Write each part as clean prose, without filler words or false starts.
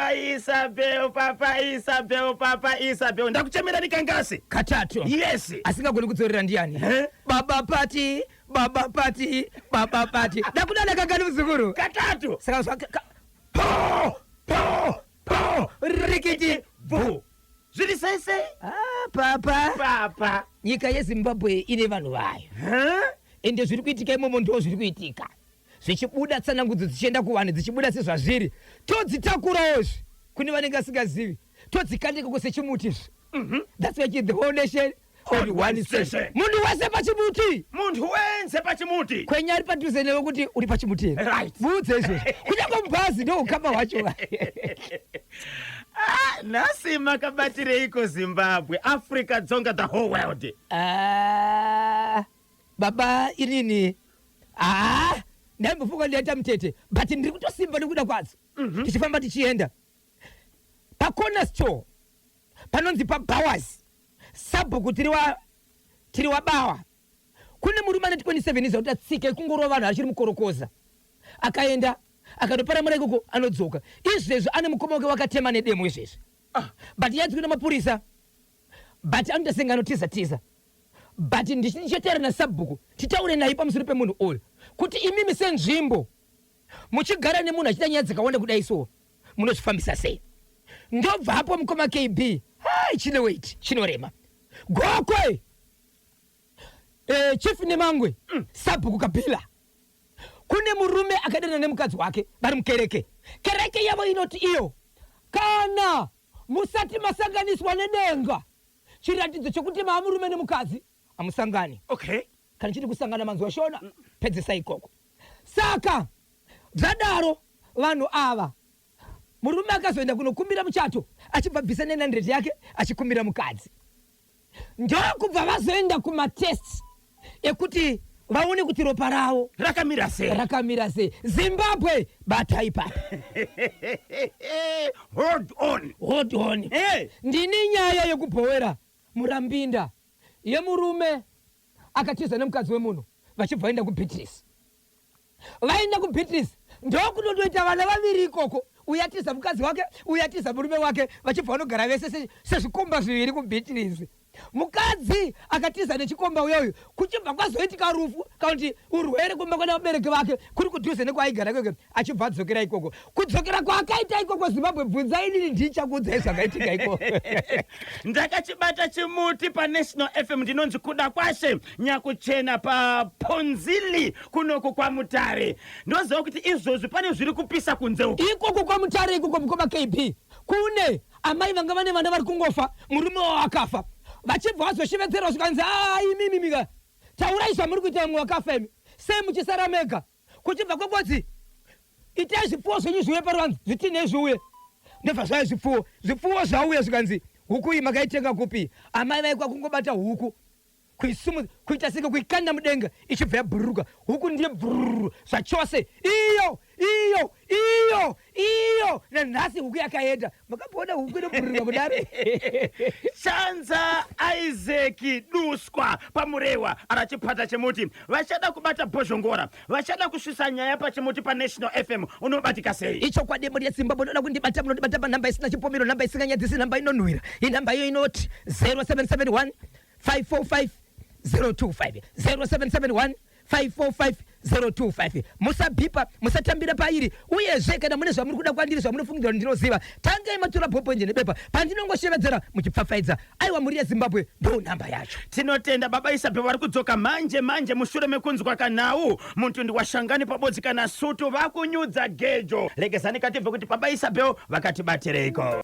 Papa Isabel, Papa Isabel, Papa Isabel. Ndakuchemera nikangasi. Katatu. Yes. Asingagoni kudzorera ndiani? Eh? Baba Pati, Baba Pati, Baba Pati. Ndakudana kangani muzukuru? Katatu. Saka zwa ka, Po, po, po. Rikiti. Bu. Zviri sei sei? Ah, papa. Papa. Nyika yeZimbabwe ine vanhu vayo. Huh? Ende zviri kuitika imomo ndo zviri kuitika. Zvichibuda tsanangudzo dzichienda kuvanhu dzichibuda sezvazviri. Todzitakurawo zve kune vanenge vasingazivi. Todzikandika sechimuti izvi. That's why the whole nation on one station. Munhu wese pachimuti. Munhu wense pachimuti. Kwenya ari padhuze newe kuti uri pachimuti here? Right. Muudze izvozvo. Kunyange mubhazi ndo ukama hwacho. Ah, nhasi makabatireiko Zimbabwe, Africa dzonga, the whole world? Ah, baba inini, ah, ndaimbofunga ndaita mutete, but ndiri kutosimba nekuda kwadzo. Tichifamba tichienda pacorner store panonzi paBowas, sabhuku tiri wabawa, kune murume ane 27 iza kuti atsika ikungorova vanhu achiri mukorokoza. Akaenda akanoparamura ikoko, anodzoka izvezvi ane mukoma wake wakatema nedemo izvezvi. But yadzi mapurisa, but anoita senge anotiza tiza, but ndichitaura nasabhuku, titaure naye pamusoro pemunhu uyu kuti imimi senzvimbo muchigara nemunhu achiita nyaya dzakawanda kudai, so munozvifambisa sei? Ndobvapo mukoma KB, hai, chine weight, chinorema. Gokwe, chief Nemangwe, sabhuku Kabhila, kune murume akadanana nemukadzi wake vari mukereke. Kereke yavo inoti iyo kana musati masanganiswa nedenga, chiratidzo chokuti maa murume nemukadzi, hamusangani. Kana chiri kusangana, manzwa Shona, pedzesa ikoko. Saka zvadaro, vanhu ava, murume akazoenda kunokumbira muchato, achibva bvisa 900 yake achikumbira mukadzi. Ndokubva vazoenda kumatest ekuti vaone kuti ropa ravo rakamira sei. Rakamira sei. Zimbabwe, bata ipapo. Hold on. Hold on. Hey. Ndini nyaya yekubhowera Murambinda yemurume akatiza nemukadzi wemunhu, vachibva vaenda kuBeatrice. Vaenda kuBeatrice, ndokunotoita vana vaviri ikoko. Uyu atiza mukadzi wake, uyu atiza murume wake, vachibva vanogara vese sezvikomba zviviri kuBeatrice. Mukadzi akatiza nechikomba uyoyu, kuchibva kwazoitika rufu kana kuti urwere kumba kwana vabereki vake kuri kudhuze nekwaaigara ikoko, achibva adzokera ikoko. Kudzokera kwaakaita ikoko, Zimbabwe, bvunzai inini, ndichakuudzai zvakaitika ikoko. Ndakachibata chimuti paNational FM. Ndinonzi Kuda Kwashe Nyakuchena paPonzili kunoku kwaMutare. Ndoziva kuti izvozvi pane zviri kupisa kunze uku. Ikoko kwaMutare ikoko, mukoma KB, kune amai vanga vane vana vari kungofa, murume wavo akafa, vachibva vazoshevedzerwa zvikanzi, "A, imimimika, taurai zvamuri kuita, vamwe vakafa, imi sei muchisara mega?" Kuchibva kwekodzi, "Itai zvipfuwo zvenyu zviuye paruvanze, zvitinhei zviuye." Ndobva zvaya zvipfuwo. Zvipfuwo zvauya, zvikanzi, "Huku iyi makaitenga kupi?" Amai vaikwa kungobata huku, kuisumudza, kuita senge kuikanda mudenga, ichibva yabhururuka. Huku ndiye bhururu zvachose iyo iyo iyo iyo. Nanhasi huku yakaenda. Makamboona huku inobhururuka kudaro? Chanza Isaac Duswa paMurewa arachipata chemuti. Vachada kubata Bhozhongora, vachada kusvisa nyaya pachimuti paNational FM, unobatika sei? Ichokwadi, mhuri yeZimbabwe, unoda kundibata, munondibata panhamba isina chipomero, nhamba isinganyadzisi, nhamba inonhuhwira. Inhamba iyo inoti 0771 545 025, 0771 545 025. Musabhipa, musatambira pairi. Uyezve kana mune zvamuri kuda kwandiri zvamunofungidzira kuti ndinoziva, tangai matora ballpoint nebepa, pandinongoshevedzera muchipfapfaidza. Aiwa, mhuri yeZimbabwe, ndo nhamba yacho. Tinotenda Baba Isabel. Vari kudzoka manje manje mushure mekunzwa kanhau mutundi washangani pabodzi kana sutu vakunyudza gejo. Regezani katibve kuti Baba Isabel vakatibatireiko.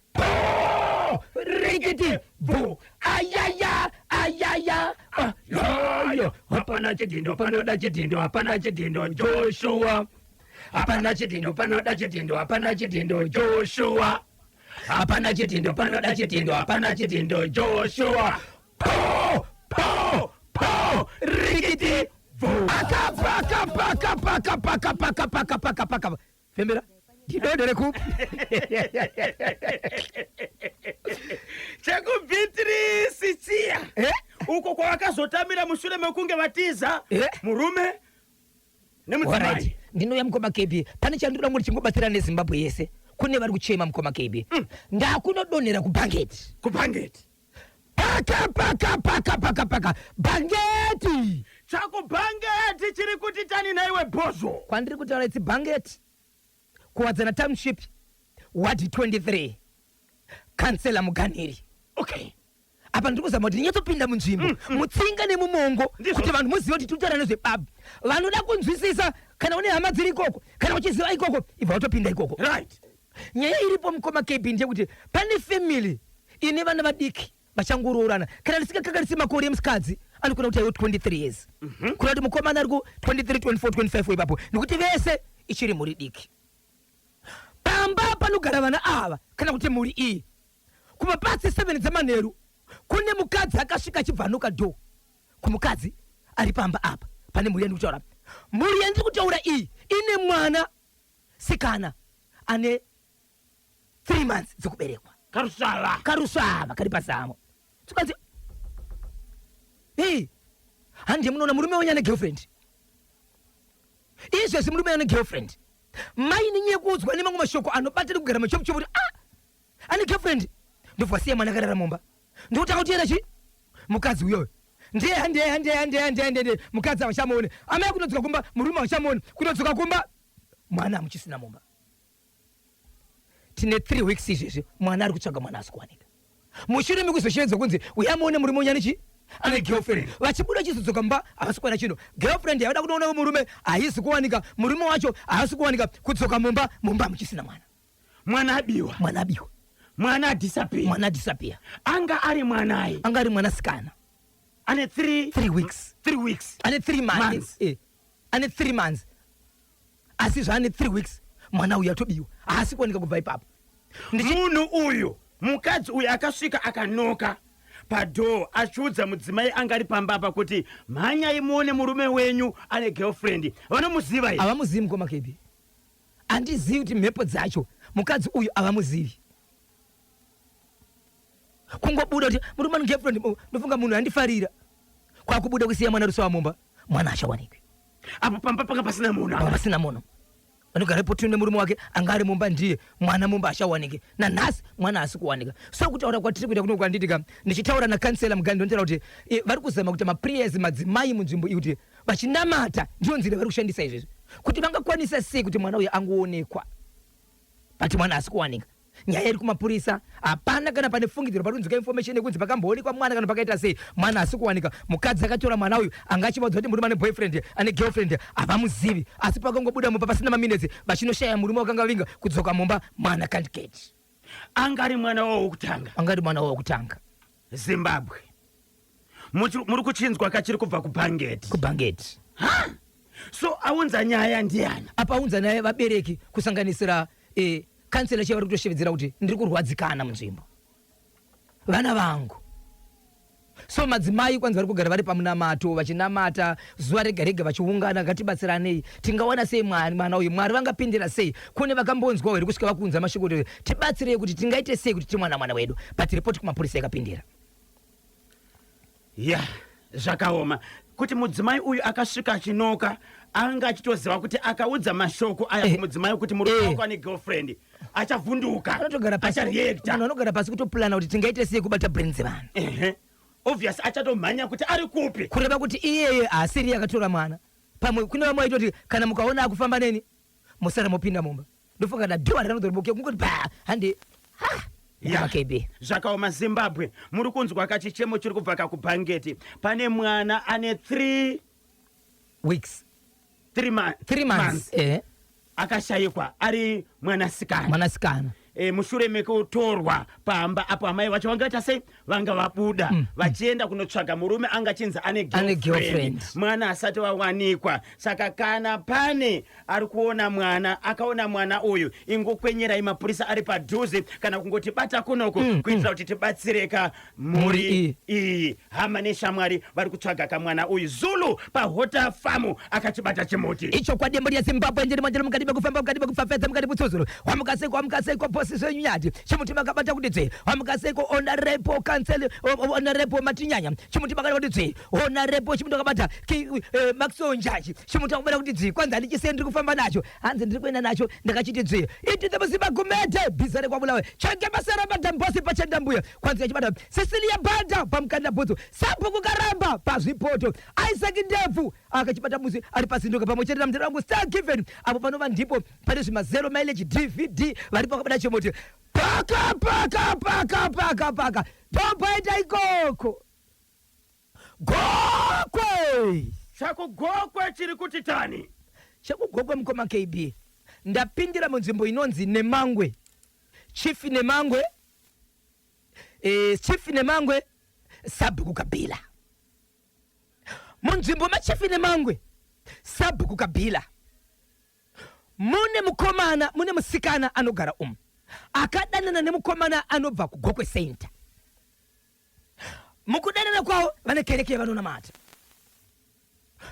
Rikiti bu, ayaya, ayaya, ah, yoyo. Hapana chidhindo panoda chidhindo, hapana chidhindo Joshua, hapana chidhindo panoda chidhindo, hapana chidhindo Joshua, hapana chidhindo panoda chidhindo, hapana chidhindo Joshua. Po po po, rikiti bu, akapaka paka paka paka paka paka paka paka. Fembera ndidodere kupi? ChekuBeatrice chiya. Eh? Uko kwavakazotamira mushure mekunge vatiza Eh? murume nemudzimai. Alright. Ndinouya, mukoma KB. Pane chandinoda ngoti chingobatsira neZimbabwe yese. Kune vari kuchema, mukoma KB. Ndakunodonhera kuBhangeti. Kubhangeti. Paka paka paka paka paka Bhangeti. Chakubhangeti chiri kuti tani naiwe bhozvo? Kwandiri kutaura itsi Bhangeti, Kuwadzana Township, Ward 23, Kansela Muganhiri. Apa ndiri kuzama kuti ndinyatsopinda munzvimbo, mutsinga nemumongo, kuti vanhu muzive kuti tiri kutaura nezvebabu. Vanoda kunzwisisa, kana une hama dziri ikoko, kana uchiziva ikoko, ibva watopinda ikoko. Nyaya iripo, mukoma KB, ndeyekuti pane family ine vana vadiki vachangoroorana. Kana ndisingakanganisi makore emusikadzi, anokwana kuti aiwo 23 years, kuna kuti mukomana ari ku 23, 24, 25 ipapo, nekuti vese ichiri mhuri diki. Pamba panogara vana ava, kana kuti mhuri iyi, kumapatsi 7 dzemanheru kune mukadzi akasvika achibva anoka door kumukadzi ari pamba apa. Pane mhuri yandiri kutaura, mhuri yandiri kutaura iyi ine mwana sikana ane 3 months dzekuberekwa. Karusvava. Karusvava kari pazamo. Tikanzi, "Ei, handiye munoona murume wenyu ane girlfriend izvezvi, murume ane girlfriend." Mai nenyaya yekuudzwa nemamwe mashoko anobata nekugara machopuchopu kuti, "Ah, ane girlfriend," ndobva wasiya mwana akarara mumba, ndokutanga kutiyera chi mukadzi uyoyo. Ndiye handiye handiye handiye handiye handiye, mukadzi havachamuone. Amai kunodzoka kumba, murume havachamuone. Kunodzoka kumba, mwana hamuchisina mumba. Tine 3 weeks izvezvi mwana ari kutsvaga, mwana asi kuwanika. Mushure mekuzoshevedzwa kunzi, "Uyamuone murume unyani chi ane girlfriend," vachibuda chizodzoka mumba, havasi kuwana chino. Girlfriend yavada kunoona murume haisi kuwanika, murume wacho haasi kuwanika. Kudzoka mumba, mumba hamuchisina mwana. Mwana abiwa. Mwana abiwa. Mwana adisappear. Mwana adisappear. Anga ari mwanai? Anga ari mwanasikana. Ane 3 3 weeks. 3 weeks. Ane 3 months. Months. Ane 3 months, asi zvaane 3 weeks mwana uyu atobiwa, haasi kuwanika kubva ipapo. Munhu uyu, mukadzi uyu akasvika akanoka padoor achiudza mudzimai anga ari pamba apa kuti, "Mhanyai muone murume wenyu ane girlfriend." Vanomuziva here? Havamuzivi, mukoma KB. Handizivi kuti mhepo dzacho, mukadzi uyu havamuzivi. Kungobuda kuti murume ane girlfriend, ndofunga munhu andifarira, kwakubuda kusiya mwana rusawa mumba, mwana achawanikwi. Apo pamba panga pasina munhu panga apa. Pasina munhu. Vanogara ipo nemurume wake anga ari mumba, ndiye mwana mumba achawanike. Nanhasi mwana haasi kuwanika. So kutaura kwatiri kuita kuno kwanditika, ndichitaura nakansela Mugandi, ndinotaura kuti vari kuzama kuita maprayers madzimai munzvimbo iyi, kuti vachinamata, ndiyo nzira vari kushandisa izvezvi kuti vangakwanisa sei kuti mwana uyu angoonekwa, but mwana haasi kuwanika. Nyaya iri kumapurisa, hapana kana pane fungidziro pari kunzwika information yekunzi pakamboonekwa mwana kana pakaita sei. Mwana haasi kuwanika. Mukadzi akatora mwana uyu anga achivaudza kuti murume ane boyfriend, ane girlfriend, havamuzivi. Asi pakangobuda mumba pasina maminutes, vachinoshaya murume wakanga vinga. Kudzoka mumba, mwana can't get. Anga ari mwana wavo wokutanga. Anga ari mwana wokutanga. Zimbabwe, muri kuchinzwa kachiri kubva kuBhangeti. KuBhangeti. So aunza nyaya ndiani? Apa aunza naye vabereki, kusanganisira kansela chiya, vari kutoshevedzera kuti, "Ndiri kurwadzikana munzvimbo, vana vangu." So madzimai kwanzi vari kugara vari pamunamato, vachinamata zuva rega rega, vachiungana, "Ngatibatsiranei, tingawana sei mwana uyu? Mwari vangapindira sei?" Kune vakambonzwawo here kusvika vakuunza mashoko kuti, "Tibatsirei kuti tingaite sei kuti timwana mwana wedu?" But ripoti kumapurisa yakapindira. Ya, zvakaoma kuti mudzimai uyu akasvika achinoka, anga achitoziva kuti akaudza mashoko aya kumudzimai kuti murume wako ane girlfriend, achavhunduka. Anotogara pasi. Achareacta. Vanhu vanogara pasi kutoplana kuti tingaite sei kubata brain dzevanhu. Ehe, obvious achatomhanya kuti ari kupi. Kureva kuti iyeye haasiri akatora mwana. Pamwe kune vamwe vaitoti kana mukaona akufamba neni, musara mopinda mumba. Ndofunga kana dhiwa ranodzoriboke kungoti pa handi. KB. Zvakaoma. Zimbabwe, muri kunzwa kachichemo chiri kubva kakubhangeti. Pane mwana ane 3 weeks. 3 3 months. Akashayikwa ari mwanasikana. Mwanasikana. Mushure mekutorwa pamba apo amai vacho vanga vaita sei, vanga vabuda vachienda kunotsvaga murume anga chinzi ane Ane girlfriend. Girlfriend. Mwana asati wawanikwa. Saka kana pane ari kuona mwana, akaona mwana uyu, ingokwenyerai mapurisa ari padhuze kana kungoti bata kunoko, kuitira kuti tibatsireka mhuri Mhuri iyi. iyi. Hama neshamwari vari kutsvaga kamwana uyu. Zulu pahota famu akachibata chimuti. Ichokwadi, mhuri yeZimbabwe, ndiri mandiri mukati mekufamba, mukati mekupfapfedza, mukati mutsudzuro. Wamukaseko, wamukaseko, boss. Mabosi zvenyu Nyati, chimuti makabata kuti dzve. Wamukaseko Honorable Council, Honorable Matinyanya, chimuti makabata kuti dzve. Honorable chimuti makabata Maxwell Njaji, chimuti makabata kuti dzve. Kwanzi handichisiye ndiri kufamba nacho, hanzi ndiri kuenda nacho ndakachiti dzve. Iti the Musimba Gumede, bhiza rekwaBulawayo, chenge masera madambosi pachendambuya. Kwanzi yachibata Cecilia Banda pamukanda bhutsu, Sabhuku Karamba pazvipoto, Isaac Ndebvu akachibata musi ari pazindoka pamwe chete namudhara wangu Star Given apo panova ndipo pane zvimazero mileage DVD varipo vakabata chimuti paka paka paka paka paka tomboenda ikoko Gokwe. Chakugokwe chiri kuti tani. Chekugokwe mukoma KB ndapindira munzvimbo inonzi Nemangwe Chief Nemangwe Chief Nemangwe Sabhuku Kabila Munzvimbo maChief Nemangwe Sabhuku Kabila mune mukomana mune musikana anogara umu akadanana nemukomana anobva kuGokwe Center. Mukudanana kwavo vane kereke yavanonamata.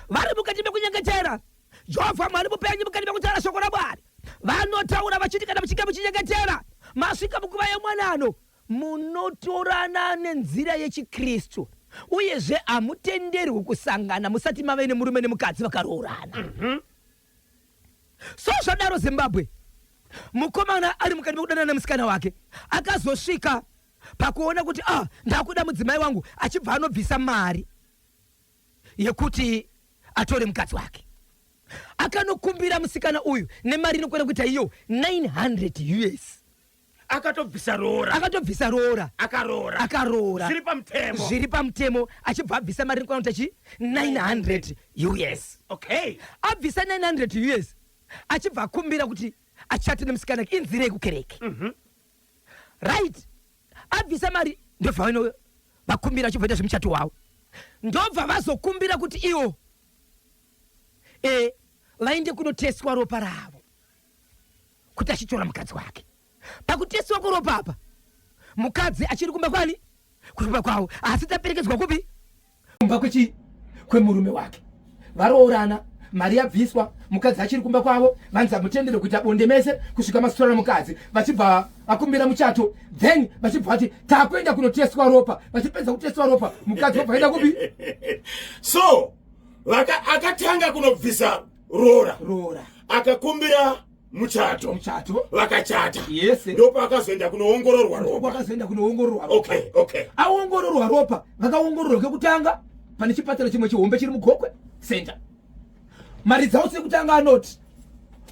Vari mukati mekunyengetera Jehovha Mwari mupenyu mukati mekutaura shoko raMwari. Vanotaura vachiti kana muchinge muchinyengetera masvika munguva yemwanano munotorana nenzira yechiKristu uyezve hamutenderwi kusangana musati mave nemurume nemukadzi vakaroorana. So zvadaro Zimbabwe mukomana ari mukati mekudanana nemusikana wake akazosvika pakuona kuti ah ndakuda mudzimai wangu achibva anobvisa mari yekuti atore mukadzi wake. Akanokumbira musikana uyu nemari inokwana kuita iyo 900 us. Akatobvisa roora. Akatobvisa roora. Akaroora. Akaroora. Zviri pamutemo. Zviri pamutemo achibva abvisa mari inokwana kuita chi 900 us. Okay. Abvisa 900 us achibva akumbira kuti achate nemusikana wake inzira yekukereke. Right. Abvisa mari ndobva vano vakumbira achibva ita zvemuchato wavo. Ndobva vazokumbira kuti iwo e vaende kunotestwa ropa ravo. kuti achitora mukadzi wake. Pakutestiwa kweropa apa mukadzi achiri kumba kwani? Kumba kwavo asi taperekedzwa kupi? Kumba kwechi kwemurume wake. Varoorana, mari yabviswa, mukadzi achiri kumba kwavo, vanzi hamutendere kuita bonde mese kusvika masitorana mukadzi, vachibva vakumbira muchato, then vachibva vati takuenda kunotestwa ropa, vachipedza kutestwa ropa, mukadzi wobva aenda kupi? So vaka akatanga kunobvisa roora roora akakumbira muchato muchato vakachata yes ndopaakazoenda kunoongororwa ropa akazoenda kunoongororwa ropa okay okay aongororwa ropa vakaongororwa kekutanga pane chipatara chimwe chihombe chiri mugokwe center mari dzavo sekutanga anoti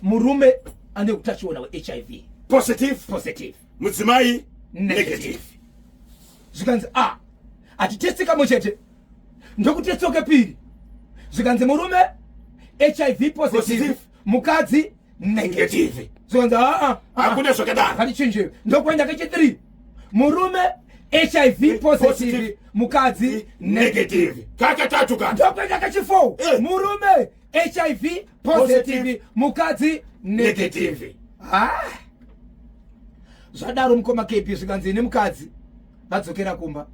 murume ane utachiona hwehiv positive positive mudzimai negative zvikanzi a ah, hatitesti kamwe chete ndokutestiwa kepiri zvikanzi murume hiv positive mukadzi negative zvikanzi aa hakuna zvakadaro ngatichinje ndokuenda kechi3 murume hiv positive mukadzi negative kakatatu ka ndokuenda kechi4 eh. murume hiv positive mukadzi negative ah. Zvadaro mukoma KP zvikanzi ini mukadzi vadzokera kumba.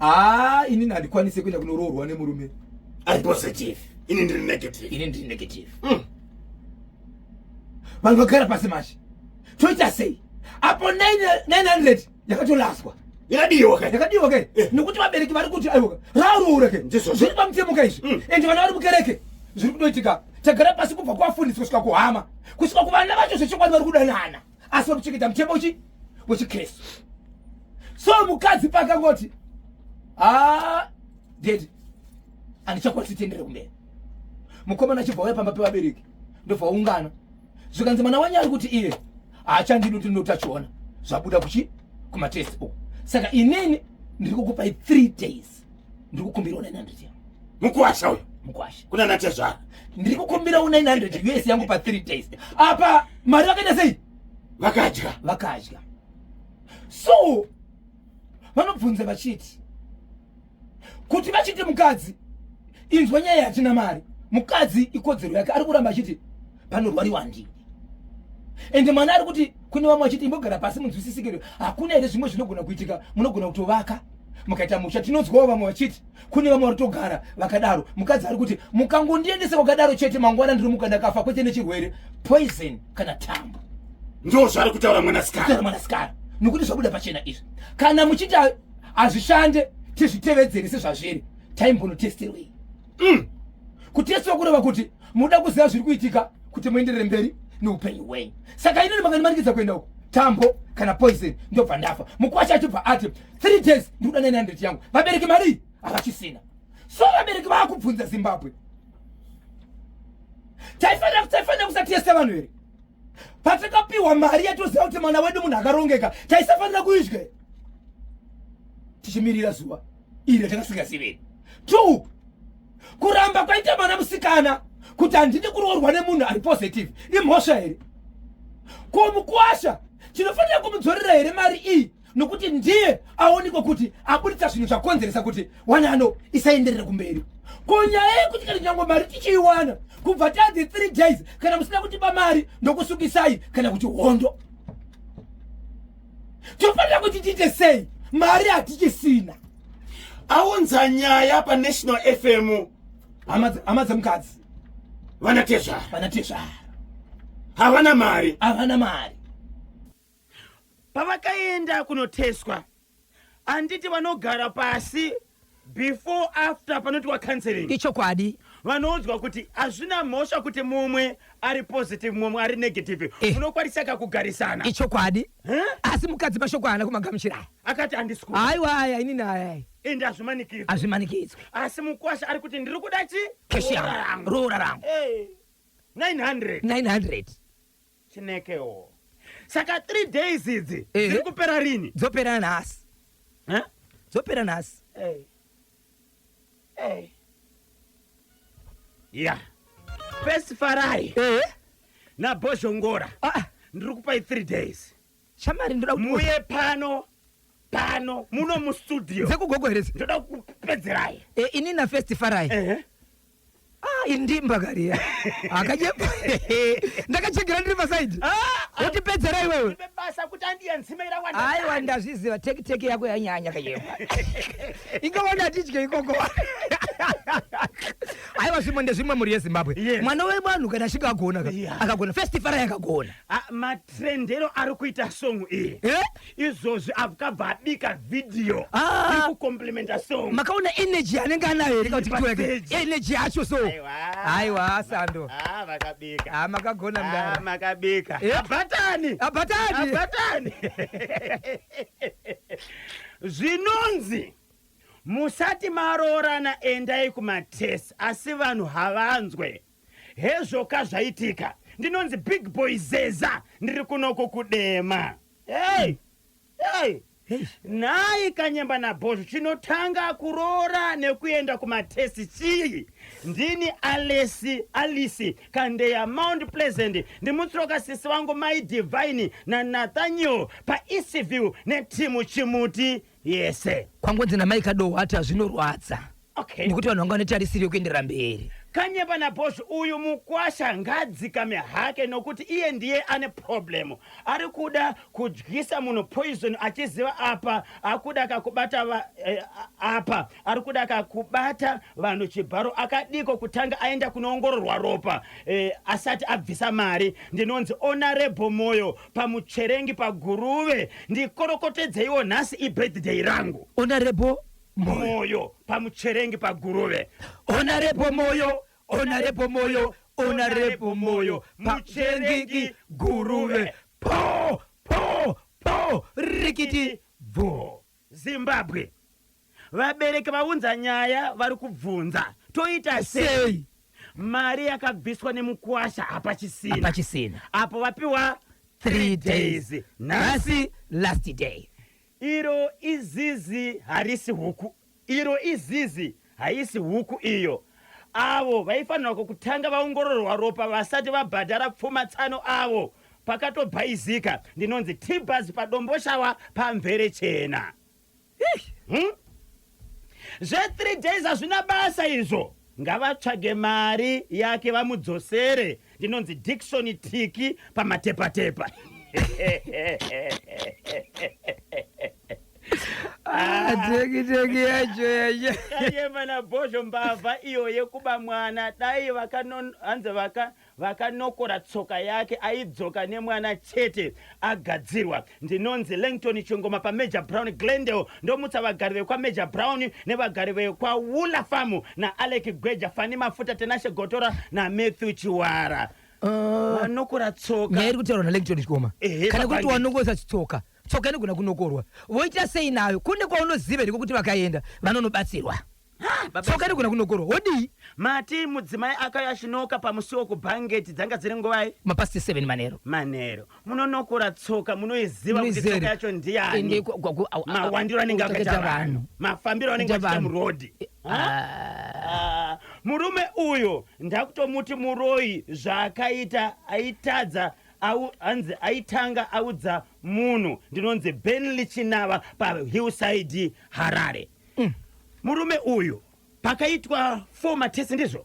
Ah, inini handikwanise kuenda kunoroorwa nemurume ari positive. Ini ndiri negative. Ini ndiri negative. Vanhu vagara pasi manje. Toita sei? Apo 900 yakatolaswa. Yakadiwa ke. Yakadiwa ke. Eh. Nekuti vabereki vari kuti aiwa raroora ke. Zviri pamutemo ka izvi. Ende vana vari mukereke. Zviri kutoitika. Tagara pasi kubva kuvafundisi kusvika kuhama. Kusvika kuvana vacho zvechokwadi vari kudanana. Asi vari kuchengeta mutemo chi wechiKristu. So mukadzi paakangoti ah daddy handichakwanisi kuendera kumberi. Mukomana achibva auya pamba pevabereki ndobva ungana. Zvikanzi mwana wanyu ari kuti iye haachandidi kuti ndinotachiona zvabuda kuchi kumatest uku. Saka inini ndiri kukupai 3 days. Ndiri kukumbirawo 900 yangu. Mukwasha uyu. Mukwasha. Kuna natezvara. Ndiri kukumbirawo 900 US yangu pa 3 days. Apa mari vakaita sei? Vakadya. Vakadya. So vanobvunza vachiti kuti vachiti mukadzi inzwa nyaya yatina mari mukadzi ikodzero yake ari kuramba achiti panorwariwa ndini ende mwana ari kuti kune vamwe vachiti imbogara pasi munzwisisikire hakuna here zvimwe zvinogona kuitika munogona kutovaka mukaita musha tinonzwawo vamwe vachiti kune vamwe vari kutogara vakadaro mukadzi ari kuti mukangondiendesa kwakadaro chete mangwana ndiri muka ndakafa kwete nechirwere poison kana tambo. Ndo zvaari kutaura mwanasikana. Kutaura mwanasikana nokuti zvabuda pachena izvi. Kana muchiti hazvishande tizvitevedzere sezvazviri, taimbonotestirwei? Kutestiwa kureva kuti muda kuziva zviri kuitika kuti muenderere mberi neupenyu hwenyu. Saka inini makandimanikidza kuenda uko tambo kana poison ndobva ndafa. Mukwasha achibva ati 3 days ndikuda 900 yangu. Vabereki mari havachisina. So vabereki vaakubvunza Zimbabwe. Taifanira kusatesta vanhu here? Patakapiwa mari yatoziva kuti mwana wedu munhu akarongeka, taisafanira kuidya tichimirira zuva iri ratakasingaziveri. 2 kuramba kwaita mwana musikana kuti handidi kuroorwa nemunhu ari positive imhosva here? Ko mukwasha tinofanira kumudzorera here mari iyi nokuti ndiye aonekwa kuti aburitsa zvinhu zvakonzeresa kuti wanano isaenderere kumberi? Ko nyaya yekuti kana nyange mari tichiiwana kubva tadzi 3 days, kana musina kutipa mari ndokusukisai kana kuti hondo, tofanira kuti tiite sei? Mari hatichisina. Aunza nyaya paNational FM. Hama dzemukadzi. Vana tezvara. Vana tezvara. Havana mari. Havana mari. Pavakaenda kunoteswa, handiti vanogara pasi before after panoitwa counseling? Ichokwadi. Vanoudzwa kuti hazvina mhosva kuti mumwe ari positive, mumwe ari negative. Munokwanisa kakugarisana. Ichokwadi. Eh? Asi mukadzi mashoko haana kumagamuchira aya. Akati handisi ku Aiwa, aya inini aya. Ende hazvimanikidzwi. Hazvimanikidzwi. Asi mukwasha ari kuti ndiri kuda chi Keshi roora yangu. rangu. Roora rangu. 900. 900. Chinekewo. Saka 3 days idzi Ehe. dziri kupera rini? Dzopera nhasi. Eh? Dzopera nhasi. Hey. Hey. Ya First Farai naBhozhongora, Ah, ndiri kupai 3 days. Shamari, ndoda kuti Muye pano pano muno mustudio. Dzekugogo here idzi? Ndoda kupedzerai. Ini naFirst Farai. Ah, indimba kariya akanyepa, ndakachegera ndiri pasaidi. Wotipedzera iwewe. Ipe basa kuti andiya nzime irawanda. Aiwa, ndazviziva, teki teki yako yanyanya kanyemba, ingawana hatidye ikoko. Aiwa, zvimwe ndezvimwe, mhuri yeZimbabwe. Mwana wevanhu kana achinge agona ka, akagona. First Farai akagona. Ah, matrendero ari kuita song iyi izvozvi, akabva abika vhidhiyo Ah. ikucomplimenta song. Makaona energy anenge anayo here kauti Pa yake? stage. Energy yacho so. Aiwa. Aiwa, sando. Ah, vakabika. Ah, makagona Ah, mdara. makabika. Abhatani. Abhatani. Abhatani. Zvinonzi musati maroorana endai kumatest, asi vanhu havanzwe. Hezvoka zvaitika. Ndinonzi Big Boy Zeza, ndiri kunoko kudema. Hey! Hey! Hey. Nhai Kanyemba naBhozho, chinotanga kuroora nekuenda kumatest chii? Ndini Alesi Alisi Kandeya, Mount Pleasant. Ndimutsiroka sisi vangu Mai Divine naNathaniel paEastview netimu Chimuti yese. Kwangonzi namai Kadohwa ati hazvinorwadza nekuti vanhu vanga vane tarisiro yekuenderera mberi. Kanyemba naBhozho, uyu mukwasha ngadzikame hake nokuti iye ndiye ane problem. Ari kuda kudyisa munhu poison achiziva apa akuda kakubata apa ari kuda kakubata vanhu chibharo. Akadiko kutanga aenda kunoongororwa ropa asati abvisa mari? Ndinonzi Honorable Moyo paMucherengi paGuruve. Ndikorokotedzeiwo, nhasi ibirthday rangu. Honorable Moyo. Moyo paMucherengi paGuruve. Honorable Moyo, Honorable Moyo, Honorable Moyo, Mucherengi, Guruve. Po po po, rikiti bvo. Zimbabwe, vabereki vaunza nyaya, vari kubvunza toita sei? Sei? Mari yakabviswa nemukwasha hapachisina. Hapachisina. Apo vapiwa 3 days. Nhasi. Nhasi last day. Iro izizi harisi huku, iro izizi haisi huku iyo. Avo vaifanirwa kutanga vaongororwa ropa vasati vabhadhara pfuma tsano avo pakatobhaizika. Ndinonzi Tibas paDomboshawa pamvere chena. Zve3 days hazvina basa izvo, ngavatsvage mari yake vamudzosere. Ndinonzi Dikson Tiki pamatepatepa. Teki teki yacho yacho. Kanyemba nabhozho, mbavha iyo yekuba mwana, dai hanzi vakanokora tsoka yake, aidzoka nemwana chete agadzirwa. Ndinonzi Langton Chingoma paMajor Brown, Glendale. Ndomutsa vagari vekwaMajor Brown nevagari vekwaWula Farm, naAlec Gweja, Fani Mafuta, Tenashe Gotora naMatthew Chiwara. Vanokora tsoka. Nyaya iri kutaurwa naLangton Chikoma, kana kuti Pabangi. Wanokosa tsoka, tsoka inogona kunokorwa, voita sei nayo? Kune kwaunoziva here kwekuti vakaenda vanonobatsirwa? Tsoka inogona kunokorwa, wodii? Mati mudzimai akauya achinoka pamusiwo kubhangeti, dzanga dziri nguvai? Mapast 7 manero. Manero. Munonokora tsoka, munoiziva kuti Munoiziva tsoka here? yacho Ende ndiani? Mawandiro anenge akaita akaita vanhu, vanhu. mafambiro anenge Akaita achiita vanhu. murodhi. Ah. Ah, murume uyo ndakutomuti muroyi. Zvaakaita aitadza hanzi aitanga audza munhu. Ndinonzi Benly Chinava paHillside, Harare. Murume uyu pakaitwa 4 matest, ndizvo?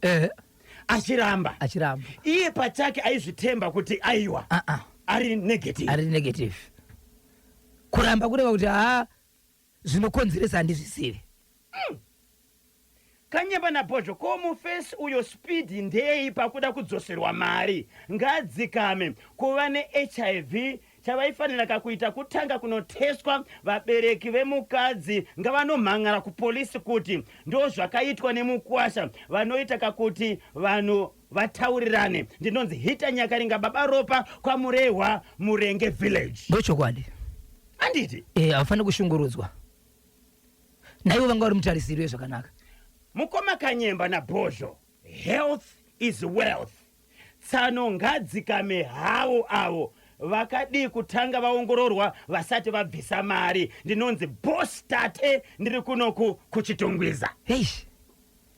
Achiramba. Achiramba. Iye pachake aizvitemba kuti aiwa, Ah, ah. ari negative. Ari negative. Kuramba kureva kuti haa, zvinokonzeresa handizvisivi. Kanyemba nabhozho, ko mufesi uyo speed ndei pakuda kudzoserwa mari? Ngadzikame. Kuva neHIV, chavaifanira kakuita kutanga kunoteswa. Vabereki vemukadzi ngavanomhan'ara kupolisi kuti ndo zvakaitwa nemukwasha. Vanoita kakuti vanhu vataurirane. Ndinonzi Hita Nyakaringa, Baba Ropa, kwaMurehwa, Murenge Village. Ndochokwadi. Handiti? Havafaniri kushungurudzwa, naivo vanga vari mutarisiri wezvakanaka. Mukoma Kanyemba nabhozho, health is wealth. Tsano ngadzikame havo avo. Vakadii kutanga vaongororwa vasati vabvisa mari? Ndinonzi Boss Tate, ndiri kunoku kuChitungwiza. Heish.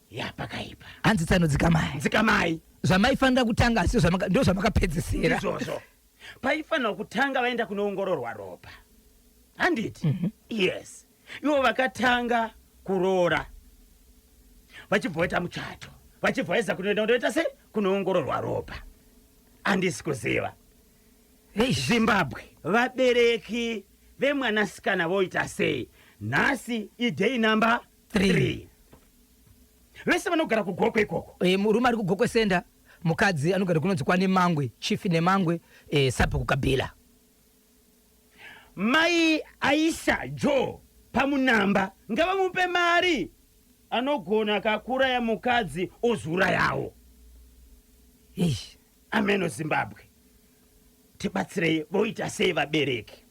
Ya, pakaipa. Hanzi tsano dzikamai. Dzikamai. Zvamaifanira kutanga asi ndo zvamakapedzisira. Izvozvo, paifanirwa kutanga vaenda kunoongororwa ropa, handiti? Yes, ivo vakatanga kuroora, vachibva vaita muchato, vachibva vaisa kunoenda kundoita se kunoongororwa ropa. Handisi kuziva. Eish. Zimbabwe, vabereki vemwanasikana voita sei? Nhasi iday number Three. 3. Vese vanogara kuGokwe ikoko. Murume ari kuGokwe Center, mukadzi anogara kunonzi kwaNemangwe, Chief Nemangwe, sabhuku Kabhila. Mai Aisha Joe pamunamba, ngavamupe mari. Anogona kakuraya mukadzi ozurayawo. Eish. Ameno Zimbabwe, tibatsirei. Voita sei vabereki?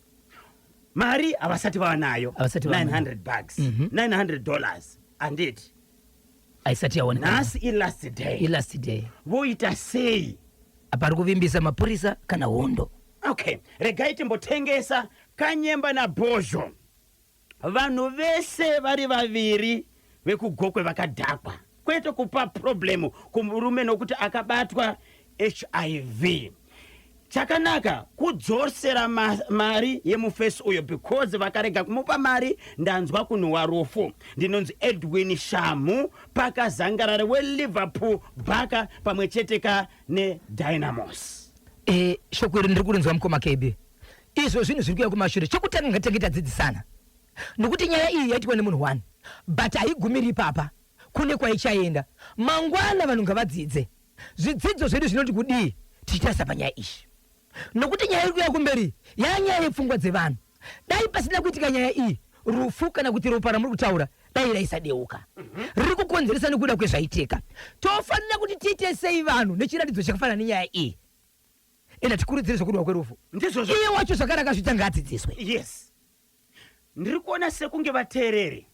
Mari havasati vava nayo. Havasati vava nayo. 900 bucks, $900, handiti? Haisati yaonekana. Nhasi ilast day. Ilast day. Voita sei? Apa ari kuvimbisa mapurisa kana hondo. Okay, regai timbotengesa. Kanyemba nabhozho, vanhu vese vari vaviri vekuGokwe vakadhakwa, kwete kupa problem kumurume nokuti akabatwa HIV. Chakanaka kudzosera mari yemufesi uyo, because vakarega kumupa mari, ndanzwa kunhuhwa rufu. Ndinonzi Edwin Shamu pakazangarare weLiverpool Bhaka pamwe chete ka neDynamos. Shoko iri ndiri kurinzwa, mukoma KB. Izvo zvinhu zviri kuuya kumashure. Chokutanga, ngatinge tadzidzisana, nokuti nyaya iyi yaitwa nemunhu one, but haigumiri ipapa, kune kwaichaenda mangwana. Vanhu ngavadzidze zvidzidzo zvedu zvinoti kudii tichitarisa panyaya iyi, nokuti nyaya iri kuuya kumberi yanyaya yepfungwa dzevanhu. Dai pasina kuitika nyaya iyi, rufu kana kuti ropa ramuri kutaura dai raisadeuka. Riri kukonzeresa nekuda kwezvaitika. Tofanira kuti tiite sei vanhu nechiratidzo chakafanana nenyaya iyi? Enda tikurudzire zvokurwa kwerufu. Ndizvozvo. Iye wacho zvakare akazviita ngaadzidziswe. Yes, ndiri kuona sekunge vateereri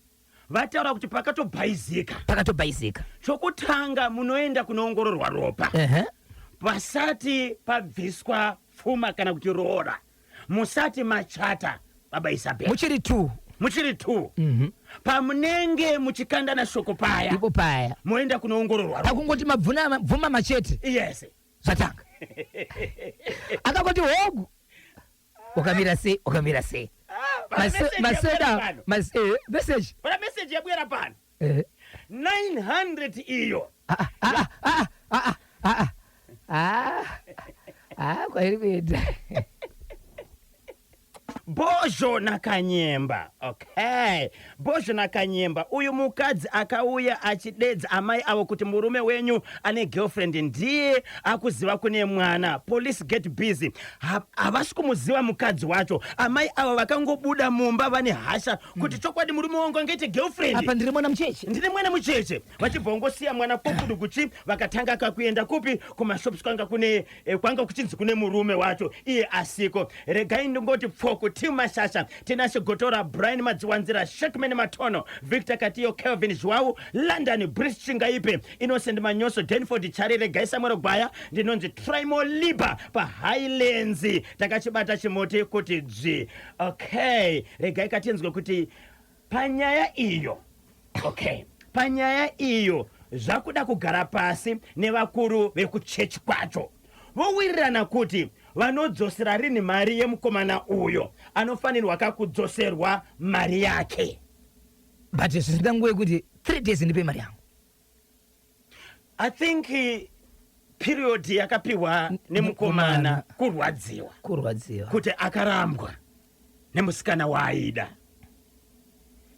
vataura kuti pakatobhaizika. Pakatobhaizika. Chokutanga, munoenda kunoongororwa ropa pasati pabviswa pfuma kana kuti roora, musati machata, baba Isabel. Muchiri two. Muchiri two. Pamunenge muchikandana shoko paya, Ipo paya moenda kunoongororwa ropa. Pakungoti mabvuna bvuma machete, zvatanga. Akangoti hogu, wakamira sei, wakamira sei? Pana message yabwera Maseda pano. Message. Pana message yabwera pano. 900 iyo. Ah, ah, ah, ah, ah, ah, ah, kwairi kuenda. Bhozho naKanyemba. Okay, Bhozho naKanyemba, uyu mukadzi akauya achidedza amai avo kuti murume wenyu ane girlfriend, ndiye akuziva kune mwana. Police get busy. Havasi kumuziva mukadzi wacho. Amai ava vakangobuda mumba vane hasha kuti chokwadi murume wangu angaite girlfriend? Apa ndiri mwana mucheche. Ndine mwana mucheche. Vachibva vangosiya mwana pokudu kuchi, vakatanga kakuenda kupi? Kumashops kwanga kune kwanga kuchinzi kune murume wacho, iye asiko. Regai ndingoti pfoku Tim Mashasha, Tinashe Gotora, Brian Madziwanzira, Shekman Matono, Victor Katiyo, Kelvin Zhwau, London Bris, Chingaipe, Innocent Manyoso, Denford Chari, Regai Samuel Gwaya. Ndinonzi Trimo Liba paHighlands. Takachibata chimuti kuti dzvi. Okay, regai katinzwe kuti panyaya iyo, okay, panyaya iyo zvakuda kugara pasi nevakuru vekuchechi kwacho, vowirirana kuti vanodzosera rini mari yemukomana uyo anofanirwa kakudzoserwa mari yake. But zvisina nguva yekuti 3 days ndipe mari yangu. I think period yakapiwa nemukomana Mukomana. kurwadziwa. Kurwadziwa. Kuti akarambwa nemusikana waaida,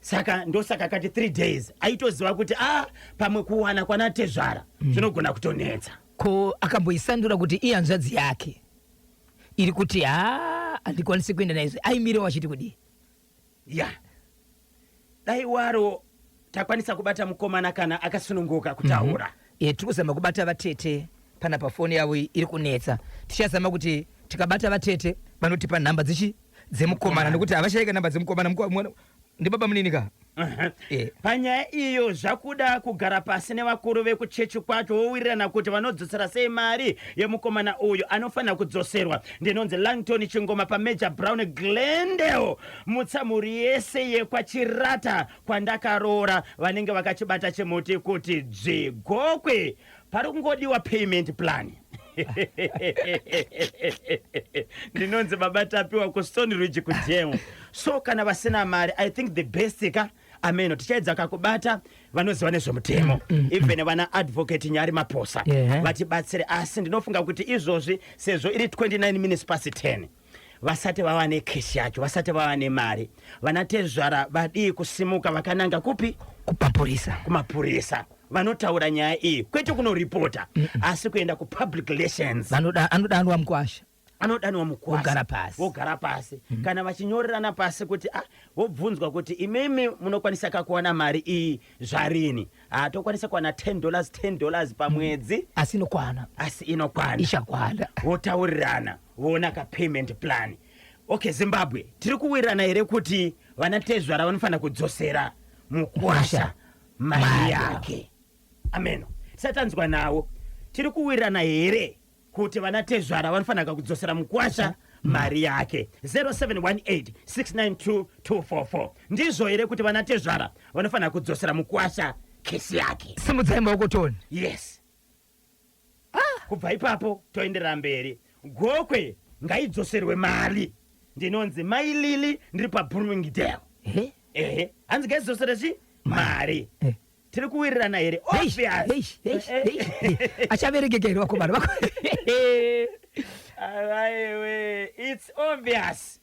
saka ndosaka akati 3 days. Aitoziva kuti a pamwe kuwana kwanatezvara zvinogona kutonetsa. Ko akamboisandura kuti ihanzvadzi yake iri kuti ha, handikwanisi kuenda naizvo, aimirewo achiti kudii? Ya, dai waro takwanisa kubata mukomana kana akasununguka kutaura. E, tiri kuzama kubata vatete pana pafoni yavo iyi iri kunetsa. Tichazama kuti tikabata vatete vanotipa nhamba dzichi dzemukomana, nekuti havashayika nhamba dzemukomana. Ndibaba munini ka. Panyaya iyo zvakuda kugara pasi nevakuru vekuchechi kwacho, vowirirana kuti vanodzosera sei mari yemukomana uyu anofanira kudzoserwa. Ndinonzi Langton Chingoma paMajor Brown, Glendale. Mutsamhuri yese yekwaChirata kwandakaroora vanenge vakachibata chimuti kuti dzvi. Gokwe pari kungodiwa payment plan. Ndinonzi Baba Tapiwa kuStone Ridge kudhemu. So kana vasina mari, I think the best ka, ameno, tichaedza kakubata vanoziva nezvemutemo, even vana Advocate Nyari Maposa, vatibatsire. Asi ndinofunga kuti izvozvi, sezvo iri 29 minutes past 10, vasati vava nekeshi yacho, vasati vava nemari, vanatezvara vadii kusimuka vakananga kupi? Kupapurisa. Kumapurisa, vanotaura nyaya iyi, kwete kunoripota, asi kuenda kupublic relations. Vanoda, anodanwa mukwasha. Anodanwa mukwasha. Wogara pasi. Wogara pasi. Kana vachinyorerana pasi kuti ah, vobvunzwa kuti imimi munokwanisa kakuwana mari iyi zvarini? Ah, tokwanisa kuwana $10, $10 pamwedzi. Asi inokwana. Asi inokwana. Ichakwana. Votaurirana, voona kapayment plan. Okay, Zimbabwe, tiri kuwirirana here kuti vanatezvara vanofanira kudzosera mukwasha mari Mari. yake? Ameno, tisatanzwa nawo. Tiri kuwirirana here kuti vanatezvara vanofanira kudzosera mukwasha mari yake? 0718 692 244. Ndizvo here kuti vanatezvara vanofanira kudzosera mukwasha kesi yake? Simudzai maoko toni. Yes, kubva ipapo toenderera mberi. Gokwe ngaidzoserwe mari. Ndinonzi Mailili, ndiri paBloomingdale. Ehe. Ehe, hanzi ngaidzosere chi mari. Tiri kuwirirana here? Heish, Obvious. heish, heish, heish. Achaverekeka here vakomana vako? Aiwe, it's obvious,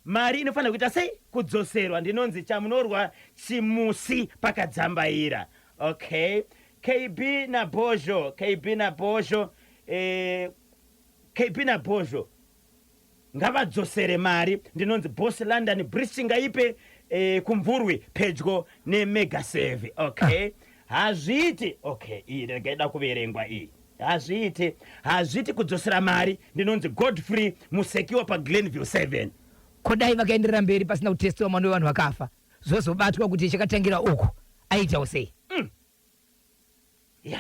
mari inofanira kuita sei? Kudzoserwa. Ndinonzi Chamunorwa Chimusi paKadzambaira. Okay, KB naBhozho, KB naBhozho, KB naBhozho ngavadzosere mari. Ndinonzi Boss London Brisingaipe, kuMvurwi pedyo neMegasave. Okay, hazviiti. Okay, iyi regaida kuverengwa iyi. Hazviiti, hazviiti kudzosera mari. Ndinonzi Godfrey Musekiwa paGlenview 7. Kodai vakaenderera mberi pasina kutestiwa mwana wevanhu vakafa, zvozobatwa kuti chakatangira uku, aitawo sei? Ya,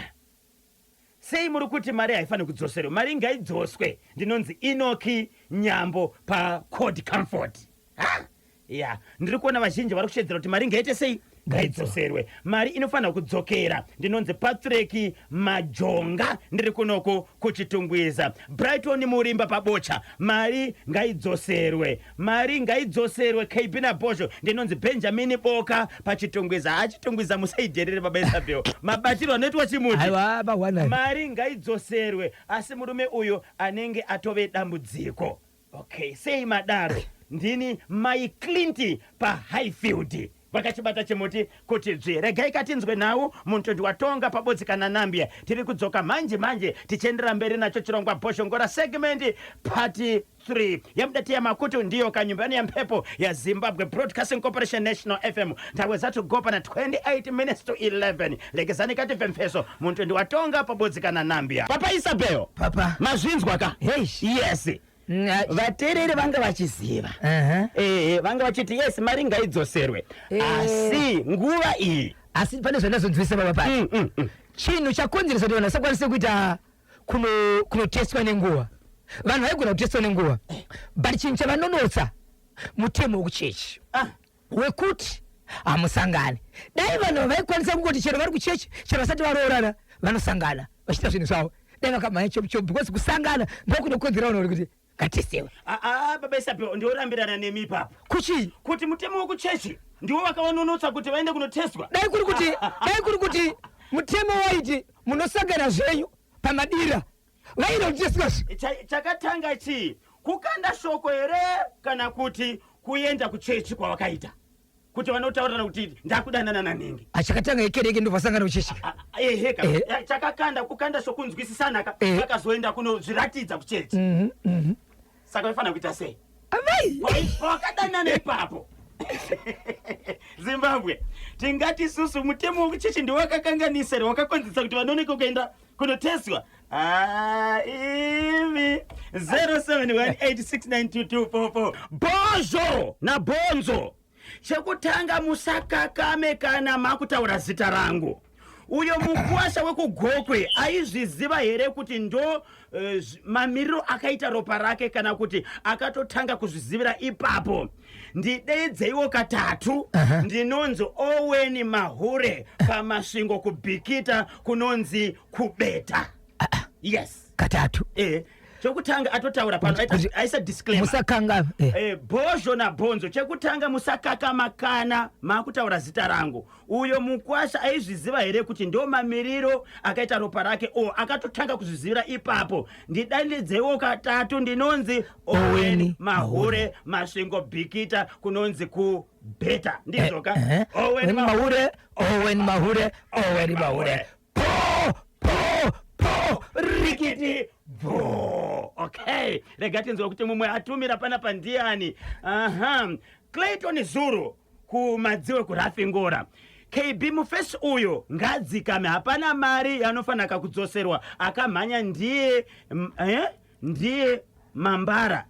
sei muri kuti mari haifaniri kudzoserwa? Mari ngaidzoswe. Ndinonzi Inoki Nyambo paCode Comfort. Ha? Ya, ndiri kuona vazhinji vari kushedzera kuti mari ngaite sei? Ngaidzoserwe. Mari inofanira kudzokera. Ndinonzi Patrick Majonga, ndiri kunoko kuChitungwiza. Brighton Murimba paBocha, mari ngaidzoserwe, mari ngaidzoserwe. KB naBhozho. Ndinonzi Benjamin Boka paChitungwiza. HaChitungwiza musaidherere, Baba Isabel, mabatiro anoitwa chimuti. Aiwa, mahwana. Mari ngaidzoserwe, asi murume uyu anenge atove dambudziko. Okay, sei madaro? Ndini Mai Clint paHighfield. Vakachibata chimuti kuti dzvi. Regai katinzwe nhau mutondi waTonga pabodzi kana Nambia. Tiri kudzoka manje manje tichiendera mberi nacho chirongwa Bhozhongora segment part 3. Yamudatiya makutu ndiyo kanyumbani yampepo yaZimbabwe Broadcasting Corporation National FM. Nthawe zathu gopa na 28 minutes to 11. Lekezani katibve mfeso mutondi waTonga pabodzi kana Nambia. Papa Isabel. Papa. Mazvinzwa ka? Hey. Yes. Vateereri vanga vachiziva. Ehe, vanga vachiti yes, mari ngaidzoserwe. Asi nguva iyi Asi pane zvandazonzwisa, baba, paya chinhu chakonzeresa kuti vanhu vasakwanise kuita kunotestwa nenguva. Vanhu vaigona kutestwa nenguva, but chinhu chavanonotsa mutemo wekuchechi wekuti hamusangani. Dai vanhu vaikwanisa kungoti chero vari kuchechi, chero vasati varoorana, vanosangana vachiita zvinhu zvavo, dai vakamhanya chopu chopu, because kusangana ndokunokonzera vanhu vari kuti ngatestewe. Ah, ah, baba Isabel, ndiorambirana nemi ipapo. Kuchii? Kuti mutemo wekuchechi ndiwo vakavanonotsa kuti vaende kunotestwa? Dai kuri kuti mutemo waiti munosangana zvenyu pamadira, vaida kutestwa. Chakatanga chii? Kukanda shoko here kana kuti kuenda kuchechi kwavakaita kuti vanotaurirana kuti ndakudanana naningi? Achakatanga ikereke, ndovasangana kuchechi. Eheka. Ehe. Chakakanda kukanda shokunzwisisana ka. Vakazoenda kunozviratidza kuchechi. Saka vaifanira kuita sei? Amai. Pawakadanana ipapo, Zimbabwe, tingati susu mutemo wekuchechi ndiwakakanganisa here, wakakonzesa kuti vanoneke kuenda kunotestwa? Ah, imi 0718692244. Bhozho nabhonzo, chekutanga musakakame kana makutaura zita rangu. Uyo mukwasha wekuGokwe aizviziva here kuti ndo mamiriro akaita ropa rake, kana kuti akatotanga kuzvizivira ipapo? Ndideidzeiwo katatu. Ndinonzi Owen Mahure paMasvingo kuBhikita, kunonzi Kubeta. Yes. Katatu. Chokutanga atotaura pano, aisa disclaimer. Musakanga. Bhozho nabhonzo, chekutanga musakakamakana makutaura zita rangu. Uyo mukwasha aizviziva here kuti ndo mamiriro akaita ropa rake, o akatotanga kuzvizivira ipapo? Ndidanidzeiwo katatu. Ndinonzi Owen Owen Mahure, Masvingo, Bhikita, kunonzi Kubheta. Ndizvoka? Owen Mahure, Owen Mahure, Owen Mahure, po po po, rikiti. Rikiti bvo. Okay, rega tinzwa kuti mumwe atumira panapa ndiani. Aha, Clayton Zuru kuMadziwe kuRafingora. KB, mufesi uyo ngadzikame, hapana mari yanofanaka kudzoserwa. Akamhanya ndiye ndiye mambara.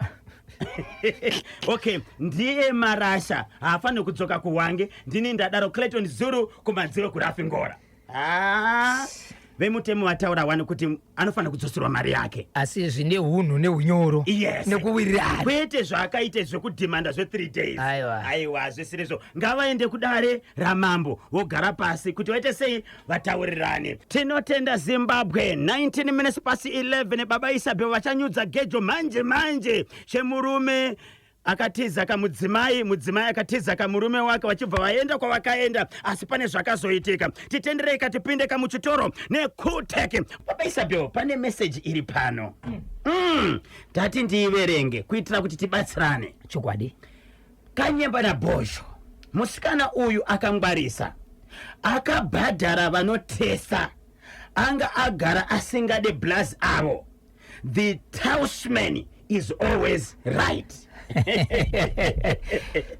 Okay, ndiye marasha, haafaniri kudzoka kuHwange. Ndini ndadaro, Clayton Zuru kuMadziwe kuRafingora. Ah, vemutemo vataura wani kuti anofanira kudzoserwa mari yake. Asi zvine unhu neunyoro nekuwirirana. Kwete zvaakaita zvekudhimanda zve3 days. Aiwa. Aiwa, zvisirizvo. Ngavaende kudare ramambo, vogara pasi kuti vaite sei, vataurirane. Tinotenda, Zimbabwe. 19 minutes past 11. Baba Isabel vachanyudza gejo manje manje. Chemurume akatiza kamudzimai, mudzimai akatiza kamurume wake, vachibva vaenda kwavakaenda, asi pane zvakazoitika. Titenderei katipinde kamuchitoro nekutek. Baba Isabel, pane meseji iri pano. Tati ndiiverenge kuitira kuti tibatsirane. Chokwadi. Kanyemba naBhozho, musikana uyu akangwarisa, akabhadhara vanotesa. Anga agara asingade blaz avo. The talisman is always right.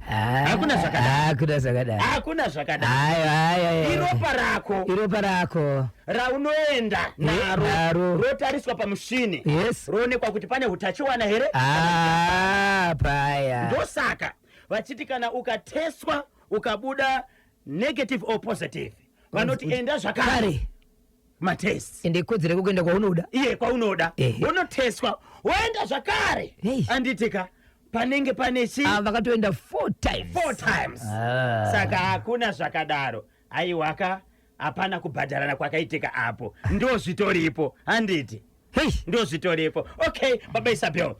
Hakuna zvakadaro. Hakuna zvakadaro. Hakuna zvakadaro. Aiwa, aiwa. Iropa rako Iropa rako raunoenda naro, naro. Rotariswa pamushini, roonekwa kuti pane utachiwana here. Ah, paya. Ndosaka vachiti kana ukateswa ukabuda negative or positive, vanoti enda zvakare kare matest. Ende kodzero yeko kuenda kwaunoda. Iye kwaunoda. Unoteswa, woenda zvakare. Hey. Anditika panenge pane chi Ah, vakatoenda four times. Four times. Ah. Saka hakuna zvakadaro, aiwaka, hapana kubhadharana kwakaitika apo. Ndo zvitoripo, handiti? Hey. Ndo zvitoripo. Okay, baba Isabel,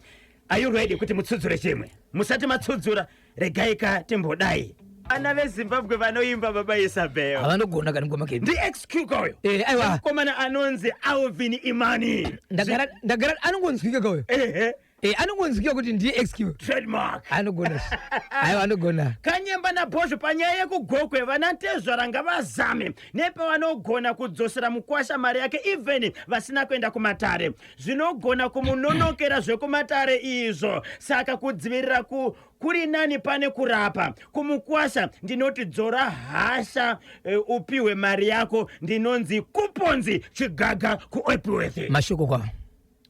are you ready kuti mutsudzure chimwe? Musati matsudzura, regai ka timbodai. Vana veZimbabwe vanoimba, baba Isabel. Havanogona kani, ngoma kedu. Ndi XQ koyo. Aiwa. Mukomana anonzi Alvin Imani. Ndagara ndagara, anongonzwika kauyo. Ehe. Eh, anongonzwiwa kuti ndiye XQ. Trademark. Anogona. Aiwa anogona. Kanyemba naBhozho panyaya yekuGokwe vana tezvara ngavazame nepavanogona kudzosera mukwasha mari yake even vasina kuenda kumatare. Zvinogona kumunonokera zvekumatare izvo saka kudzivirira ku kuri nani pane kurapa. Kumukwasha ndinoti dzora hasha e, upihwe mari yako ndinonzi kuponzi chigaga kuEpworth. Mashoko kwa.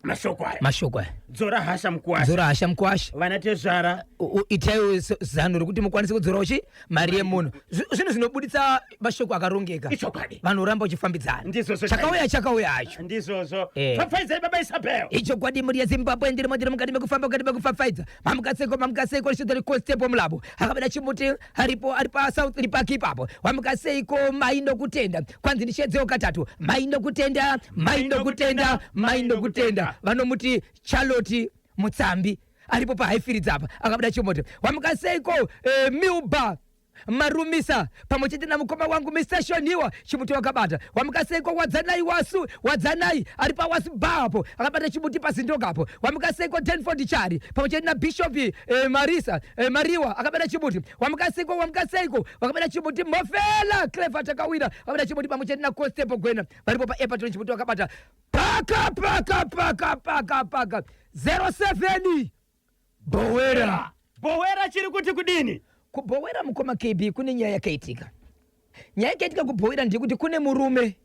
Mashoko aya. Mashoko aya. Dzora hasha mukwasha. Dzora hasha mukwasha. Vana tezvara. Itai zano rekuti mukwanise kudzorawo chi mari yemunhu. Zvinhu zvinobuditsa mashoko akarongeka. Ichokwadi. Vanhu voramba uchifambidzana. Ndizvozvo. Chakauya chakauya hacho. Ndizvozvo. Eh. Fafaidzai baba Isabel. Ichokwadi mhuri yeZimbabwe ndirimo ndiri mukati mekufamba mukati mekufafaidza. Mamukaseiko mamukaseiko rishodza reconstable Mulabo. Akabada chimuti aripo ari paSouth Park ipapo. Wamukaseiko mai ndokutenda. Kwanzi ndishedzewo katatu. Mai ndokutenda, mai ndokutenda, mai ndokutenda. Vanomuti Charlotte Mutsambi aripo paHighfields apa akabuda chimuti. Wamukaseiko eh, Milbar Marumisa pamwe chete namukoma wangu Mr Shoniwa chimuti wakabata. Wamukaseiko Wadzanai Wasu Wadzanai ari paWasu bar apo akabata chimuti pazindoga apo. Wamukaseiko Denford Chari pamwe chete naBishop eh, Marisa eh, Mariwa akabata chimuti. Wamukaseiko Wamukaseiko wakabata chimuti Mofela Clever Takawira akabata chimuti pamwe chete naConstable Gwena varipo paEpaton chimuti wakabata. Paka paka paka paka paka 07 Bhowera. Bhowera chiri kuti kudini? Kubhowera mukoma KB kune nyaya yakaitika. Nyaya yakaitika kubhowera ndeyekuti kune murume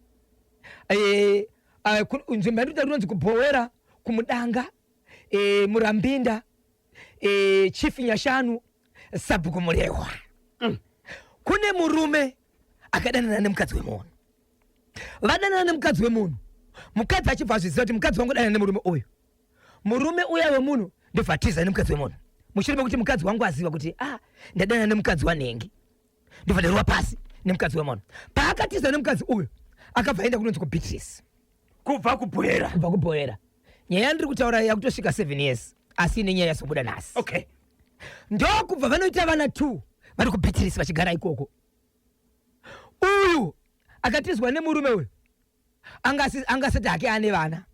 eh, eh, nzvimbo yandikuta rinonzi kubhowera kumudanga eh, murambinda eh, chief Nyashanu sabhuku Murehwa. Kune murume akadanana nemukadzi wemunhu. Vadanana nemukadzi wemunhu, mukadzi achibva azviziva kuti mukadzi wangu adanana nemurume uyu. Murume uya wemunhu ndobva atiza nemukadzi wemunhu mushure mekuti mukadzi wangu aziva kuti ah ndadanana nemukadzi wanhengi ndobva ndarova pasi nemukadzi wemunhu. Paakatiza nemukadzi uyu akabva aenda kunonzi kuBeatrice Kubva kuBhoera. Kubva kuBhoera. Nyaya yandiri kutaura yakutosvika 7 years asi ine nyaya yazobuda nhasi. Okay. Ndokubva vanoita vana 2 vari kuBeatrice vachigara ikoko. Uyu akatizwa nemurume uyu angasati hake ane vana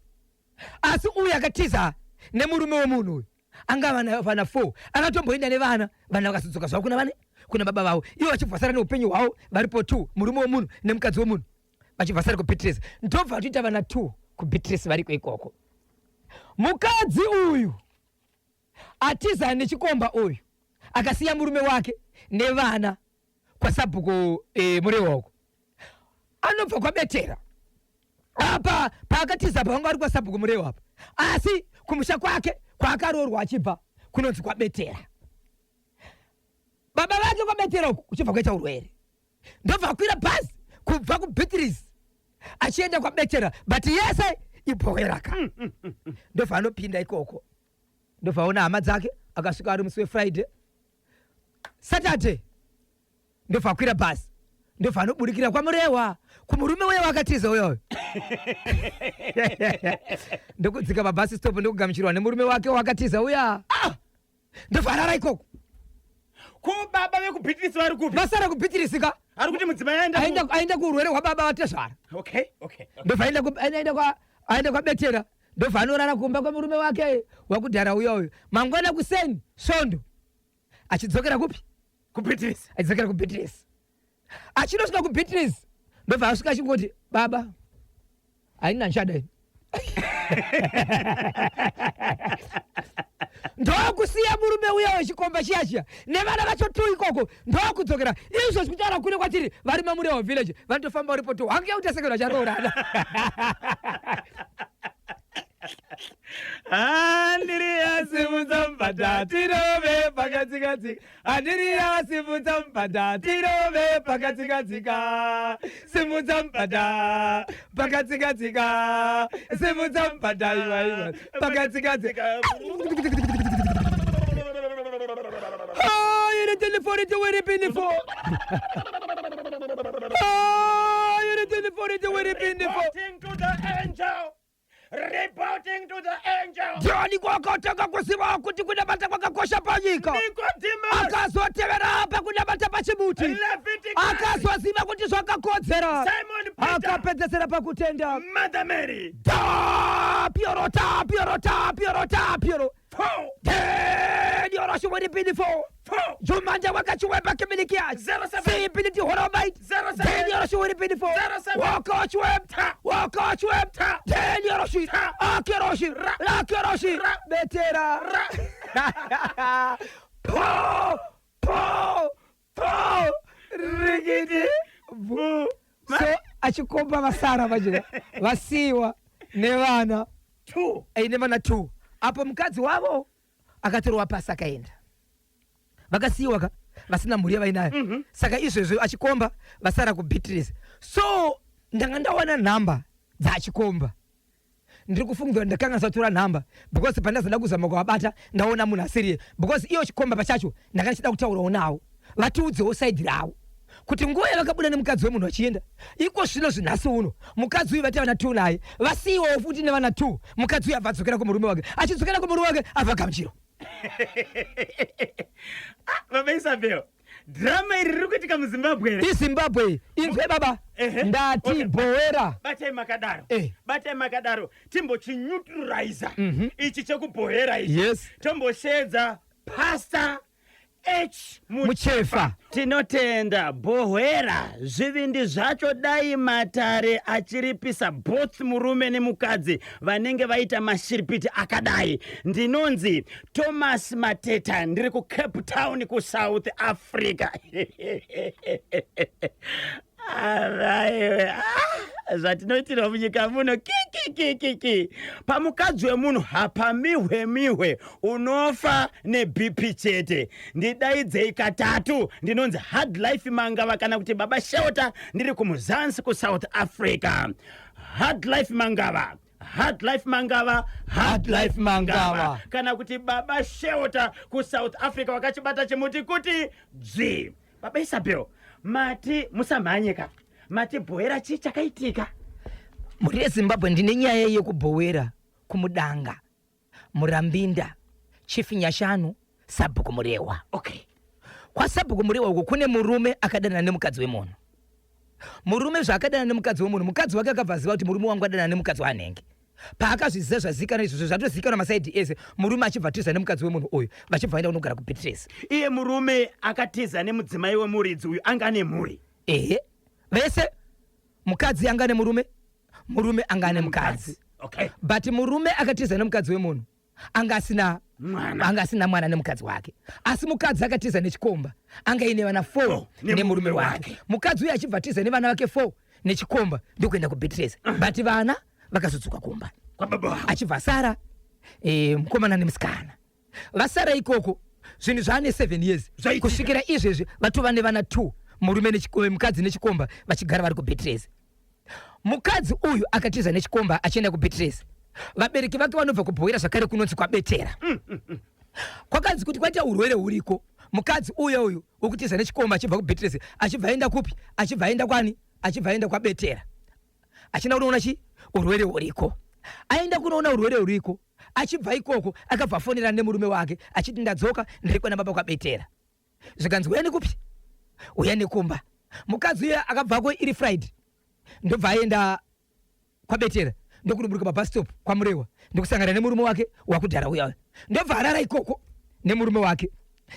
asi uyu akatiza nemurume wemunhu uyu anga vana vana 4 akatomboenda nevana vana vakazodzoka zvavo kuna vane kuna baba vavo ivo vachibva vasara neupenyu hwavo varipo 2 murume wemunhu nemukadzi wemunhu vachibva vasara kubeatrice ndobva vatoita vana 2 kubeatrice variko ikoko mukadzi uyu atiza nechikomba uyu akasiya murume wake nevana kwasabhuku e, Murewa uko anobva kwabetera apa paakatiza apa vanga vari kwasabhuku Murewa apa asi kumusha kwake kwaakaroorwa achibva kunonzi kwabetera baba vake kwabetera uku kuchibva kwaita urwere ndobva akwira bhazi kubva kubeatrice achienda kwabetera but yese ibhoweraka ndobva anopinda ikoko ndobva aona hama dzake akasvika ari musi wefriday Saturday ndobva akwira bhazi ndobva anoburikira kwaMurehwa kumurume uya wakatiza uya uyo ndokudzika pabhasi stop ndokugamuchirwa nemurume wake wakatiza uya ah! ndobva arara ikoko. Ko baba vekuBhitirisi vari kupi? Vasara kuBhitirisi ka. Ari kuti mudzimai aenda aenda aenda kuurwere hwababa vatezvara. Okay, okay. Ndobva aenda aenda kwa aenda kwabetera ndobva anorara kumba kwemurume wake wakudhara uya uyo. Mangwana kuseni svondo achidzokera kupi? KuBeatrice. Achidzokera kuBeatrice. Achinosvika kuBeatrice ndobva asvika achingoti baba haina nchada ini. Ndokusiya murume uya wechikomba chiya chiya nevana vacho tu ikoko ndokudzokera izvo zvikutaura kune kwatiri vari maMurewa village vanotofamba uripo tu hange kuti asekero acharoorana. Andiriya simudza mubhadha tirove pakatsikatsika Andiriya simudza mubhadha tirove pakatsikatsika Simudza mubhadha pakatsikatsika Simudza mubhadha iwa iwa pakatsikatsika Ah, iri telefoni tiwiri pinifo Ah, iri telefoni tiwiri pinifo Reporting to the angel. Reporting to the angel. Ndiani kwakatanga kuziva kuti kunamata kwakakosha panyika? Nicodemus. Akazotevera apa kunamata pachimuti. Leviticus. Akazoziva kuti zvakakodzera. Simon Peter. Akapedzesera pakutenda. Mother Mary. Tapioro, tapioro, tapioro, tapioro. 4 Tediorosho weripini 4 4 Jumanja wakachiweba kimilikia 07 Sipiliti horobait 07 Tediorosho weripini 4 07 Wakachiweb Ta. Wakachiweb Ta. Tedioroshi Ta. Akeroshi Ra. Lakeroshi Ra. Betera Ra. Po Po Po Rigidi Bu So achikomba vasara vachira vasiwa nevana 2 aine vana 2 apo mukadzi wavo akatorwa pasi akaenda vakasiyiwa ka vasina mhuri yavainayo mm -hmm. Saka izvezvo achikomba vasara kubeatrice. So ndanga ndawana nhamba dzachikomba, ndiri kufungidzira ndakanga ndisatora nhamba because pandazoda kuzama kuvabata ndaona munhu asiriye, because iyo chikomba pachacho ndanga ndichida kutaurawo nawo vatiudzewo side ravo kuti nguva yavakabuda nemukadzi wemunhu vachienda iko zvino zvinhasi uno mukadzi uyu vati vana 2 naye vasiyiwawo futi nevana 2. Mukadzi uyu abva adzokera kumurume wake, achidzokera kumurume wake abva gamuchiro. Baba Isabel, drama iri riri kuitika muZimbabwe here? IZimbabwe inzwe baba. Ehe. Ndati Okay. bhowera. Batai makadaro. Eh. Batai makadaro, timbochineutraliza ichi chekubhohera ichi. Tomboshedza Pastor H Muchefa. Tinotenda bhohwera, zvivindi zvacho. Dai matare achiripisa both murume nemukadzi vanenge vaita mashiripiti akadai. Ndinonzi Thomas Mateta, ndiri kuCape Town, kuSouth Africa. Araiwe, ah, zvatinoitirwa munyika muno kikikikiki! Pamukadzi wemunhu hapamihwe mihwe, unofa neBP chete. Ndidaidzei katatu. Ndinonzi Hard Life Mangava kana kuti Baba Shelter, ndiri kumuzansi kuSouth Africa. Hard Life Mangava, Hard Life Mangava, Hard Life Mangava Mangava. Kana kuti Baba Shelter kuSouth Africa, wakachibata chimuti kuti dzvi. Baba Isabel, mati musamhanyika, mati bhohera, chii chakaitika? Mhuri yeZimbabwe, ndine nyaya yekubhowera kumudanga Murambinda, Chief Nyashanu, Sabhuku Murehwa. Kwasabhuku Murehwa uko kune murume akadanana nemukadzi wemunhu. Murume zvaakadanana nemukadzi wemunhu, mukadzi wake akabva aziva kuti murume wangu adanana nemukadzi waanenge. Paakazviziva, zvazivikanwa izvozvo, zvatozivikanwa maside ese. Murume achibva atiza nemukadzi wemunhu uyu, vachibva vaenda kunogara kuBeatrice. Iye murume akatiza nemudzimai wemuridzi uyu anga ane mhuri? Ehe, vese, mukadzi anga nemurume, murume anga ane mukadzi. But murume akatiza nemukadzi wemunhu anga asina Mwana. Anga asina mwana nemukadzi wake, asi mukadzi akatiza nechikomba anga ine vana 4 Oh, nemurume nemurume wake. Wake. Mukadzi uyu achibva atiza nevana vake 4 nechikomba ndokuenda kuBeatrice, but vana vakazodzoka kumba kwababa wavo. Achibva asara mukomana nemusikana vasara ikoko. Zvinhu zvaane 7 years. Zvaitika. Kusvikira izvezvi vatova nevana 2, murume mukadzi nechikomba, vachigara vari kuBeatrice. Mukadzi uyu akatiza nechikomba achienda kuBeatrice, vabereki vake vanobva kubhowera zvakare kunonzi kwaBetera. Kwakanzi kuti kwaita urwere huriko. Mukadzi uya uyu wekutiza nechikomba achibva kuBeatrice achibva aenda kupi? Achibva aenda kwani? Achibva aenda kwaBetera achienda kunoona chi urwere huriko. Aenda kunoona urwere huriko, achibva ikoko akabva afonera nemurume wake achiti, "Ndadzoka, ndiri kwana baba kwaBetera." Zvikanzi, "Uya nekupi? Uya nekumba." Mukadzi uya akabvako iri Friday, ndobva aenda kwaBetera, ndokunoburuka pabus stop kwaMurewa, ndokusangana nemurume wake wakudhara uya uya, ndobva arara ikoko nemurume wake.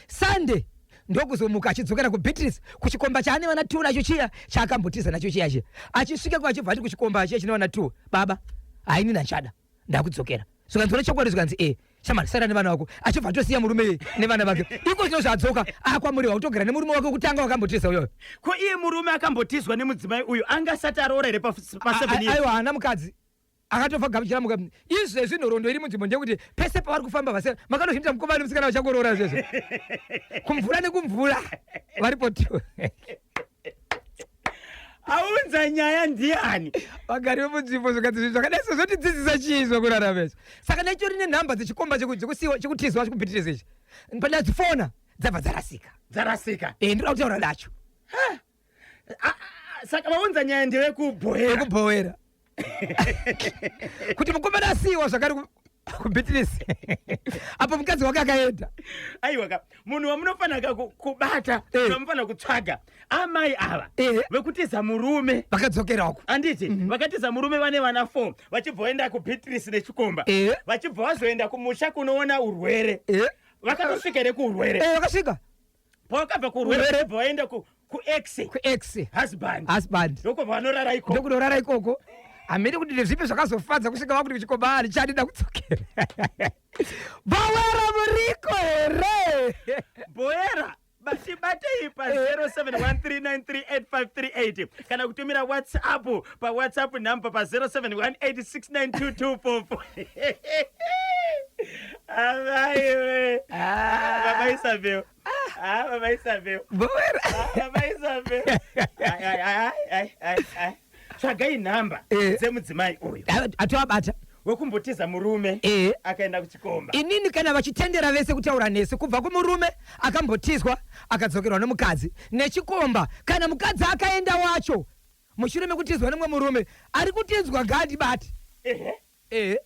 Sunday ndokuzomuka achidzokera kuBeatrice kuchikomba chaane vana 2 nacho chiya chaakambotiza nacho chiya chiya. Achisvika kwachibva ati kuchikomba chiya chine vana 2, "Baba, haini nachada, ndakudzokera." Zvikanzi, "Une chokwadi?" Zvikanzi, "E shamari, sara nevana vako." Achibva atosiya murume iye nevana vake. Iko zvino zvadzoka akwaMurewa kutogara nemurume wake wekutanga wakambotiza uyoyo. Ko iye murume akambotizwa nemudzimai uyu anga asati aroora here pa7 years? Aiwa, haana mukadzi, akatofa gamuchira muka. Izvezvi nhoroondo iri munzvimbo ndeyekuti pese pavari kufamba vase makanozviita mukomana nemusikana vachangoroora izvezvo, kumvura nekumvura varipo tu. Aunza nyaya ndiani? Vagari vemunzvimbo. Zvikanzi zvinhu zvakadai sezvotidzidzisa chii zvokurarama izvo? Saka ndaitori nenhamba dzechikomba chekusiwa, chekutizwa chekuBeatrice ichi. Pandadzifona dzabva dzarasika. Dzarasika. E, ndinoda kutaura nacho. Ah, ah, saka vaunza nyaya ndevekubhohera. Ekubhowera kuti mukomana asiyiwa zvakare. Kubeatrice apo mukadzi wake akaenda. Aiwa ka, munhu wamunofanira ka kubata, wamunofanira kutsvaga amai ava vekutiza murume. Vakadzokerako. Handiti vakatiza murume vane vana 4, vachibva vaenda kuBeatrice nechikomba, vachibva vazoenda kumusha kunoona urwere. Vakatosvika here kuurwere? Eh, vakasvika. Pavakabva kuurwere, Urwere. vachibva vaenda kuex Kuex husband. Husband. Ndokubva vanorara ikoko. Ndokunorara ikoko. Hamene kuti ndezvipi zvakazofadza kusvika vakuti kuchikomba handichadi kudzokera. Bawera muriko here? Boera, batibatei pa 0713938538 kana kutumira WhatsApp paWhatsApp number pa 0718692244. Amaiwe, baba Isabel, ah, baba Isabel. Bawera. Baba Isabel, Ai, ai, ai, ai, ai. Tsvagai nhamba dzemudzimai uyu Atovabata. Wekumbotiza murume akaenda kuchikomba. Inini kana vachitendera vese kutaura nesu, kubva kumurume akambotizwa akadzokerwa nomukadzi nechikomba, kana mukadzi akaenda wacho mushure mekutizwa nemumwe murume, ari kutizwa ngaandibate. Ehe. Ehe.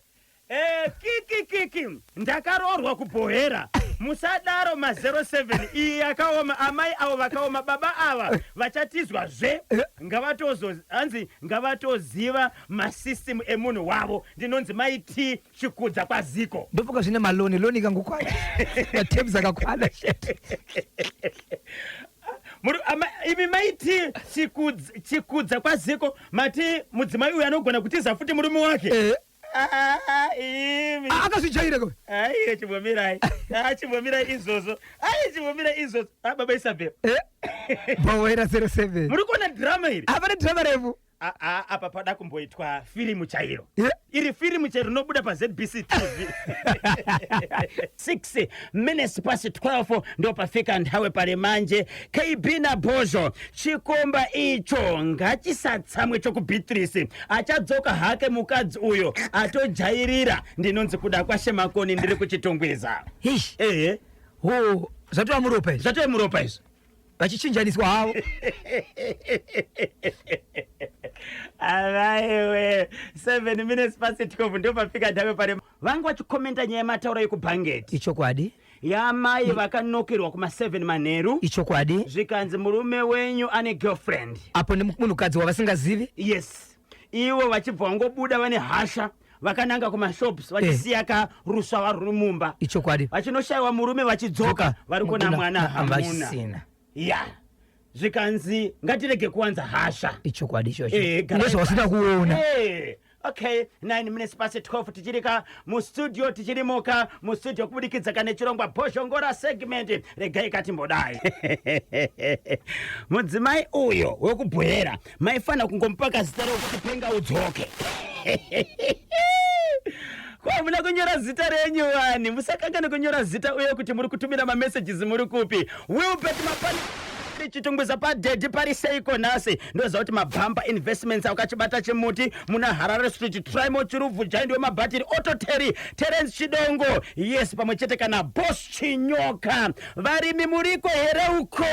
Kiki kiki, ndakaroorwa kubhohera. Musadaro ma07, iyi yakaoma. Amai avo vakaoma, baba ava vachatizwazve. Ngavatozo, hanzi ngavatoziva masystem emunhu wavo. Ndinonzi Maiti Chikudza kwaziko. Ndofunga zvine maloan, loan ikangokwana, matems akakwana chete. Imi Maiti Chikudza kwaziko, mati mudzimai uyu anogona kutiza futi murume wake? Eh. Ah, imi. Ah, akazvijaira ko. Aiye, chimbomirai. Ah, chimbomirai izvozvo. Ai, chimbomirai izvozvo. Ah, baba Isabel. Bawera 07. Muri kuona dhirama iri? Hapana dhirama refu. Ah, ah, apa pada kumboitwa firimu chairo. Iri firimu chairo rinobuda paZBC TV. 6 minutes past 12 ndopafika nthawi pale manje. KB na Bozho, chikomba icho ngachisatsamwe chokuBeatrice, achadzoka hake mukadzi uyo, atojairira. Ndinonzi Kuda kwaShemakoni, ndiri kuChitungwiza. Ish. Ehe. Ho, zvatova muropa izvi. Zvatove muropa izvi. Vachichinjaniswa havo. Avaiwe, 7 minutes past 12 ndopafika nthawi pale. Vanga vachikomenta nyaya yemataura yekubhangeti. Ichokwadi. Yamai vakanokerwa kuma7 manheru. Ichokwadi. Zvikanzi murume wenyu ane girlfriend. Apo nemunhukadzi wavasingazivi. Yes, ivo vachibva vangobuda vane hasha, vakananga kumashops, vachisiya karusvava ruri mumba. Ichokwadi. Vachinoshayiwa murume, vachidzoka Dzoka, vari kuona mwana hamuna. Havachisina. Ya, zvikanzi ngatirege kuwanza hasha. Ichokwadi ichocho. Garai Ndozvawasina kuona. Okay, 9 minutes past 12, tichirika mustudio, tichirimoka mustudio kubudikidza kane chirongwa Bhozhongora segment. Regai katimbodai mudzimai uyo wekubhoyera, maifanira kungomupaka zita rekuti Penga Udzoke. Ko hamuna kunyora zita renyu wani? Musakangane kunyora zita uye kuti muri kutumira mamessages muri kupi. Wilbert Mapani, Chitungwiza padhedhi, pari seiko nhasi? Ndoziva kuti Mabhamba Investments akachibata chimuti muna Harare Street. Trimo Chirubvu, giant wemabhatiri, Ototeri Terence Chidongo, yes, pamwe chete kana Bos Chinyoka. Varimi muriko here uko?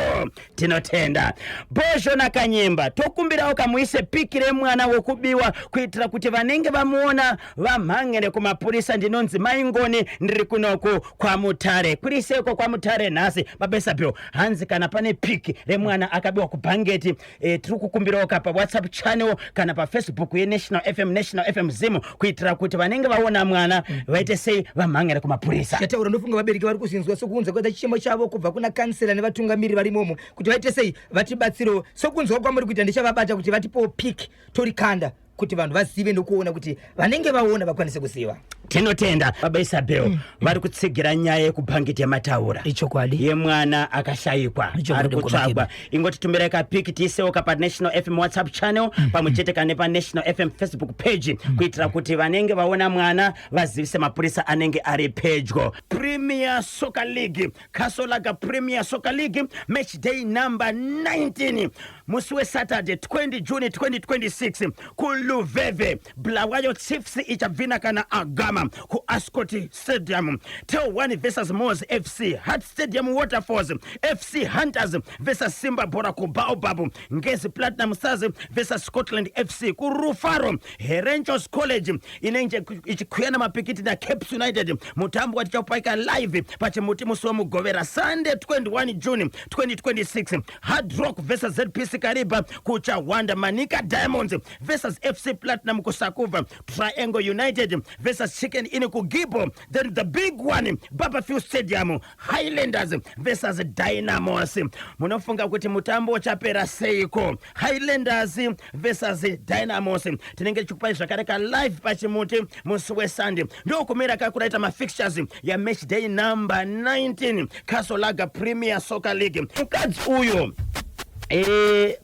Tinotenda. Bhozho naKanyemba, tokumbirawo kamuise pic remwana wekubiwa kuitira kuti vanenge vamuona vamhangere kumapurisa. Ndinonzi Maingoni, ndiri kunoku kwaMutare. Kuri seiko kwaMutare nhasi, baba Isabel? Hanzi kana pane pic remwana akabiwa kubhangeti, tiri kukumbirawo ka paWhatsApp channel kana paFacebook yeNational FM, National FM Zim, kuitira kuti vanenge vaona mwana vaite sei? Vamhangere kumapurisa. Chataura, ndofunga vabereki vari kuzinzwa sokunzwa kwaita chichemo chavo kubva kuna kansela nevatungamiri varimomo kuti vaite sei, vatibatsirewo. Sokunzwa kwamuri kuita, ndichavabata kuti vatipowo pic, torikanda kuti vanhu vazive nokuona kuti vanenge vaona vakwanise kuziva. Tinotenda, baba Isabel. Vari kutsigira nyaya yekubhangeti yamataura. Ichokwadi. Yemwana akashayikwa. Ichokwadi. Ari kutsvagwa. Ingotitumirai kapic, tiisewo ka paNational FM WhatsApp channel pamwe chete kane paNational FM Facebook page, kuitira kuti vanenge vaona mwana vazivise mapurisa anenge ari pedyo. Premier Soccer League, Castle Lager Premier Soccer League, match day number 19, musi weSaturday 20 June 2026 kuLuveve, Bulawayo Chiefs ichabvina kana agama. Panorama kuAscot Stadium, TelOne versus MWOS FC, Heart Stadium, Waterfalls FC Hunters versus Simba Bhora kuBaobab, Ngezi Platinum Stars versus Scotland FC kuRufaro, Herentals College inenge ichikwiyana mapikiti naCaps United. Mutambo watichakupaika live pachimuti musi weMugovera, Sunday 21 June 2026. Hard Rock versus ZPC Kariba kuChawanda, Manica Diamonds versus FC Platinum kuSakubva, Triangle United versus Chicken Inn kuGibbo, then the big one, Barbourfields Stadium, Highlanders versus Dynamos. Munofunga kuti mutambo uchapera seiko? Highlanders versus Dynamos tinenge tichikupai zvakare ka live pachimuti musi weSunday. Ndokumira kakuraita mafixtures yamatch day number 19, Castle Lager Premier Soccer League. Mukadzi uyo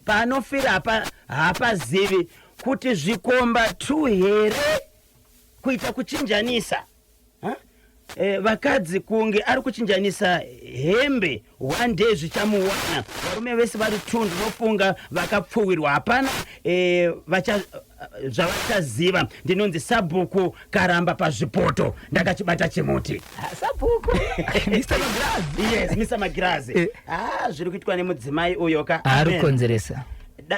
paanofira hapazivi kuti zvikomba 2 here kuita kuchinjanisa. Ha? Vakadzi kunge ari kuchinjanisa hembe. One day zvichamuwana. Varume vese vari two ndinofunga vakapfuwirwa, hapana zvavachaziva. Ndinonzi Sabhuku Karamba pazvipoto, ndakachibata chimuti. Ah, Sabhuku Mr Magirazi. Yes, Mr Magirazi. Ah, zviri kuitwa nemudzimai uyo ka. Ari Amen. Kukonzeresa.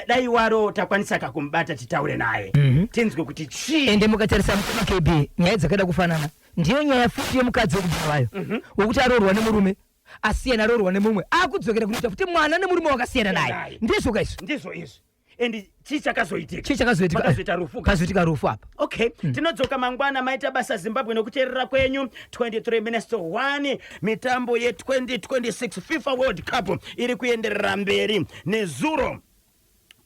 Dai waro takwanisa kakumubata, titaure naye, tinzwe kuti chii. Ende mukatarisa mukoma KB, nyaya dzakada kufanana. Ndiyo nyaya futi yemukadzi wekubvawayo wekuti aroorwa nemurume asiyana, aroorwa nemumwe, akudzokera kunoita futi mwana nemurume wakasiyana naye. Naye. Ndizvo kaizvo. Ndizvo izvi. And chii chakazoitika? Chii chakazoitika? Pakazoita rufu ka. Pazoitika rufu apa. Okay, tinodzoka mangwana. Maita basa, Zimbabwe, nekuteerera kwenyu. 23 minutes to 1. Mitambo ye2026 FIFA World Cup iri kuenderera mberi. Nezuro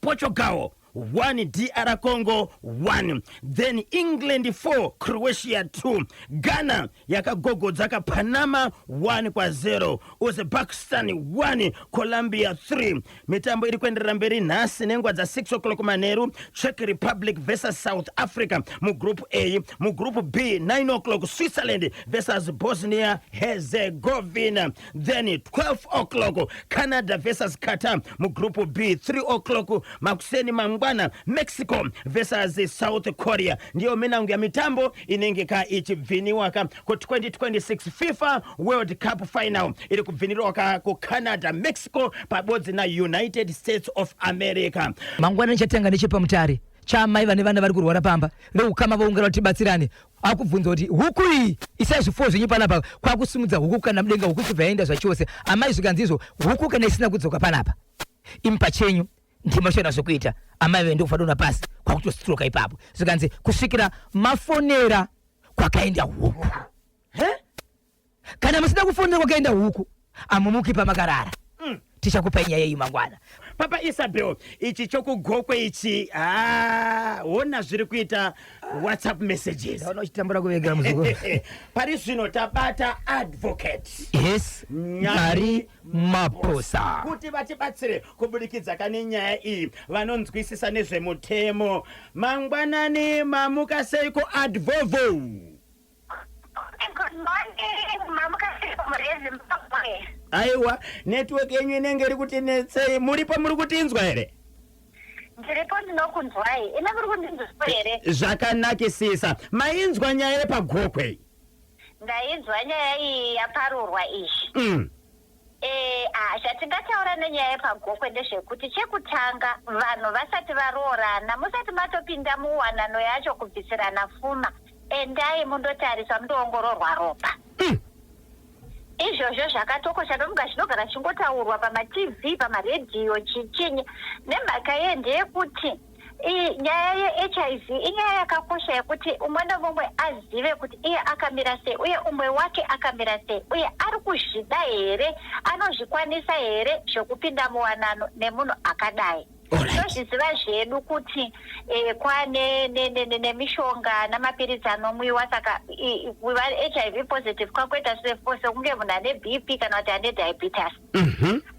Portugal 1, DR Congo 1, then England 4, Croatia 2. Ghana yakagogodza kaPanama 1 kwa0, Uzbekistan 1, Colombia 3. Mitambo iri kuenderera mberi nhasi nenguva dza6 o'clock manheru, Czech Republic versus South Africa mugroup A. Mugroup B, 9 o'clock, Switzerland versus Bosnia Herzegovina, then 12 o'clock, Canada versus Qatar mugroup B. 3 o'clock makuseni mangwana, Mexico versus South Korea. Ndiyo minango ya mitambo inenge ka ichibviniwa ka ku2026 FIFA World Cup final iri kubvinirwa ka kuCanada, Mexico pabodzi naUnited States of America. Mangwana nichatanga nechepamutare chamai vane vana vari kurwara pamba, veukama voungana kuti tibatsirane. Akubvunza kuti huku iyi, isai zvipfuwo zvenyu panapa. Kwakusimudza huku kana mudenga, huku ichibva yaenda zvachose. Amai zvikanzi izvo, huku kana isina kudzoka panapa, imi pachenyu ndimoshona zvokuita. Amai vaende kufadona pasi, kwakutostroka ipapo. Zvikanzi kusvikira mafonera kwakaenda huku. He? Kana musina kufonera kwakaenda huku, amumuki pamakarara. Tichakupai nyaya iyi mangwana. Papa Isabel, ichi chokuGokwe ichi, ah, ona zviri kuita WhatsApp messages. Ndaona uchitambura kuvegera, muzukuru. Pari zvino tabata Advocate Yes, Nyari Maposa kuti vatibatsire kubudikidza kane nyaya iyi, vanonzwisisa nezvemutemo. Mangwanani, mamuka seiko, Advovo? Good morning, mamuka reZimbabwe. Aiwa, network yenyu inenge iri kuti netsei. Muripo, muri kutinzwa here? Ndiripo, ndinokunzwai. Ine muri kundinzwa here? Zvakanakisisa. Mainzwa nyaya yepaGokwe? Ndainzwa nyaya iyi yaparurwa iyi. Zvatingataura nenyaya yepaGokwe ndezvekuti, chekutanga, vanhu vasati varoorana, musati matopinda muwanano yacho, kubvisirana fuma, endai mundotariswa, mundoongororwa ropa. Izvozvo zvakatokosha nomunga zvinogara zvichingotaurwa pamaTV, pamaredhiyo, chichinyi. Nemhaka ye ndeyekuti nyaya yeHIV inyaya yakakosha yekuti umwe nemumwe azive kuti iye akamira sei uye umwe wake akamira sei, uye ari kuzvida here, anozvikwanisa here zvekupinda muwanano nemunhu akadai. Tozviziva zvedu kuti kwane nemishonga namapiritsi anomwiwa, saka kuva HIV positive kwakuita sekunge munhu ane BP kana kuti ane diabetes.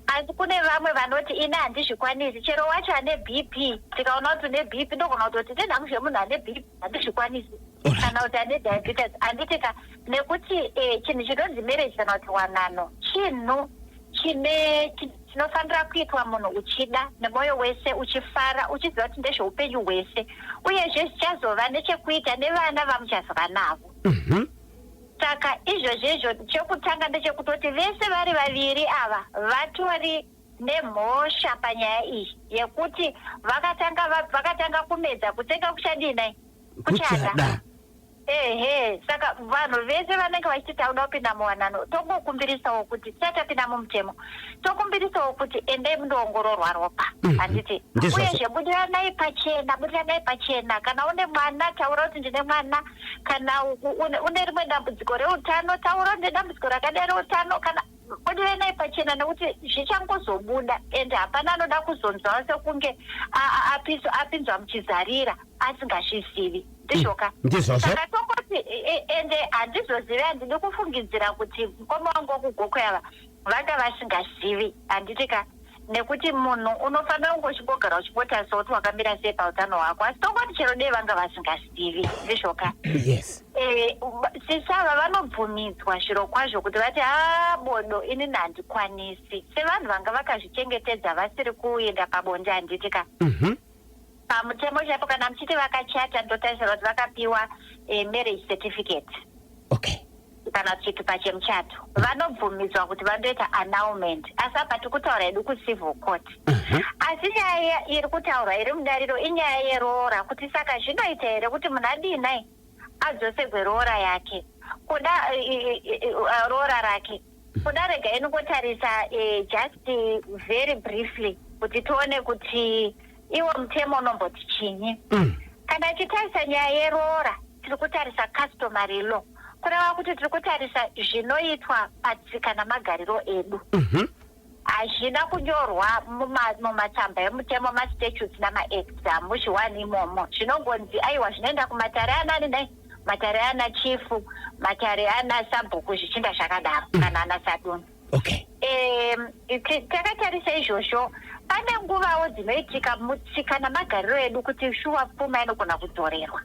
Asi kune vamwe vanoti ini handizvikwanisi. Chero wacho ane BP, tikaona kuti une BP, ndogona kutoti nenhangu zvemunhu ane BP handizvikwanisi, kana kuti ane diabetes, handiti ka? Nekuti chinhu chinonzi marriage kana kuti wanano chinhu chinofanira kuitwa munhu uchida nemwoyo wese, uchifara, uchiziva kuti ndezveupenyu hwese, uyezve zvichazova nechekuita nevana vamuchazova navo. Saka izvozvo izvo, chekutanga ndechekutoti vese vari vaviri ava vatori nemhosva panyaya iyi yekuti vakatanga kumedza kutsenga kuchadinai? Kuchada. Kuchada. Ehe, saka vanhu vese vanenge vachiti tauda kupinda muwanano, tongokumbirisawo kuti tisati tapinda mumutemo, tokumbirisawo kuti endai mundoongororwa ropa, handiti? Ndizvozvo. Uyezve budiranai pachena, budiranai pachena. Kana une mwana, taura kuti ndine mwana. Kana une rimwe dambudziko reutano, taura kuti ndine dambudziko rakadai reutano. Kana budiranai pachena, nekuti zvichangozobuda, ende hapana anoda kuzonzwa sekunge apinzwa muchizarira asingazvizivi, ndizvoka? Ndizvozvo. Saka tongoti ende handizozivi, handidi kufungidzira kuti mukoma wangu wekuGokwe ava vanga vasingazivi, handiti ka? Nekuti munhu unofanira kunge uchimbogara uchimbotarisa kuti wakamira sei pautano hwako. Asi tongoti chero dei vanga vasingazivi, ndizvoka? Yes. Sisava vanobvumidzwa zviro kwazvo kuti vati, "Ha, bodo, inini handikwanisi," sevanhu vanga vakazvichengetedza vasiri kuenda pabonde, handiti ka? Pamutemo chaipo, kana muchiti vakachata, ndotarisira kuti vakapiwa marriage certificate kana chitupa chemuchato. Vanobvumidzwa kuti vandoita annulment, asi apa tiri kutaura hedu kucivil court. Asi nyaya iri kutaurwa iri mudariro inyaya yeroora, kuti saka zvinoita here kuti munhu adinai, adzosegwe roora yake, kuda roora rake kuda. Regai ningotarisa just very briefly kuti tione kuti iwo mutemo unomboti chinyi. Kana tichitarisa nyaya yeroora, tiri kutarisa customary law, kureva kuti tiri kutarisa zvinoitwa patsika namagariro edu. Hazvina kunyorwa mumatsamba emutemo, mastatutes namaacts, hamuzviwani imomo. Zvinongonzi aiwa, zvinoenda kumatare anani nai, matare ana chifu, matare ana sabhuku, zvichinda zvakadaro, kana ana sadunhu. Takatarisa izvozvo, pane nguvawo dzinoitika mutsika namagariro edu kuti shuwa pfuma inogona kudzorerwa.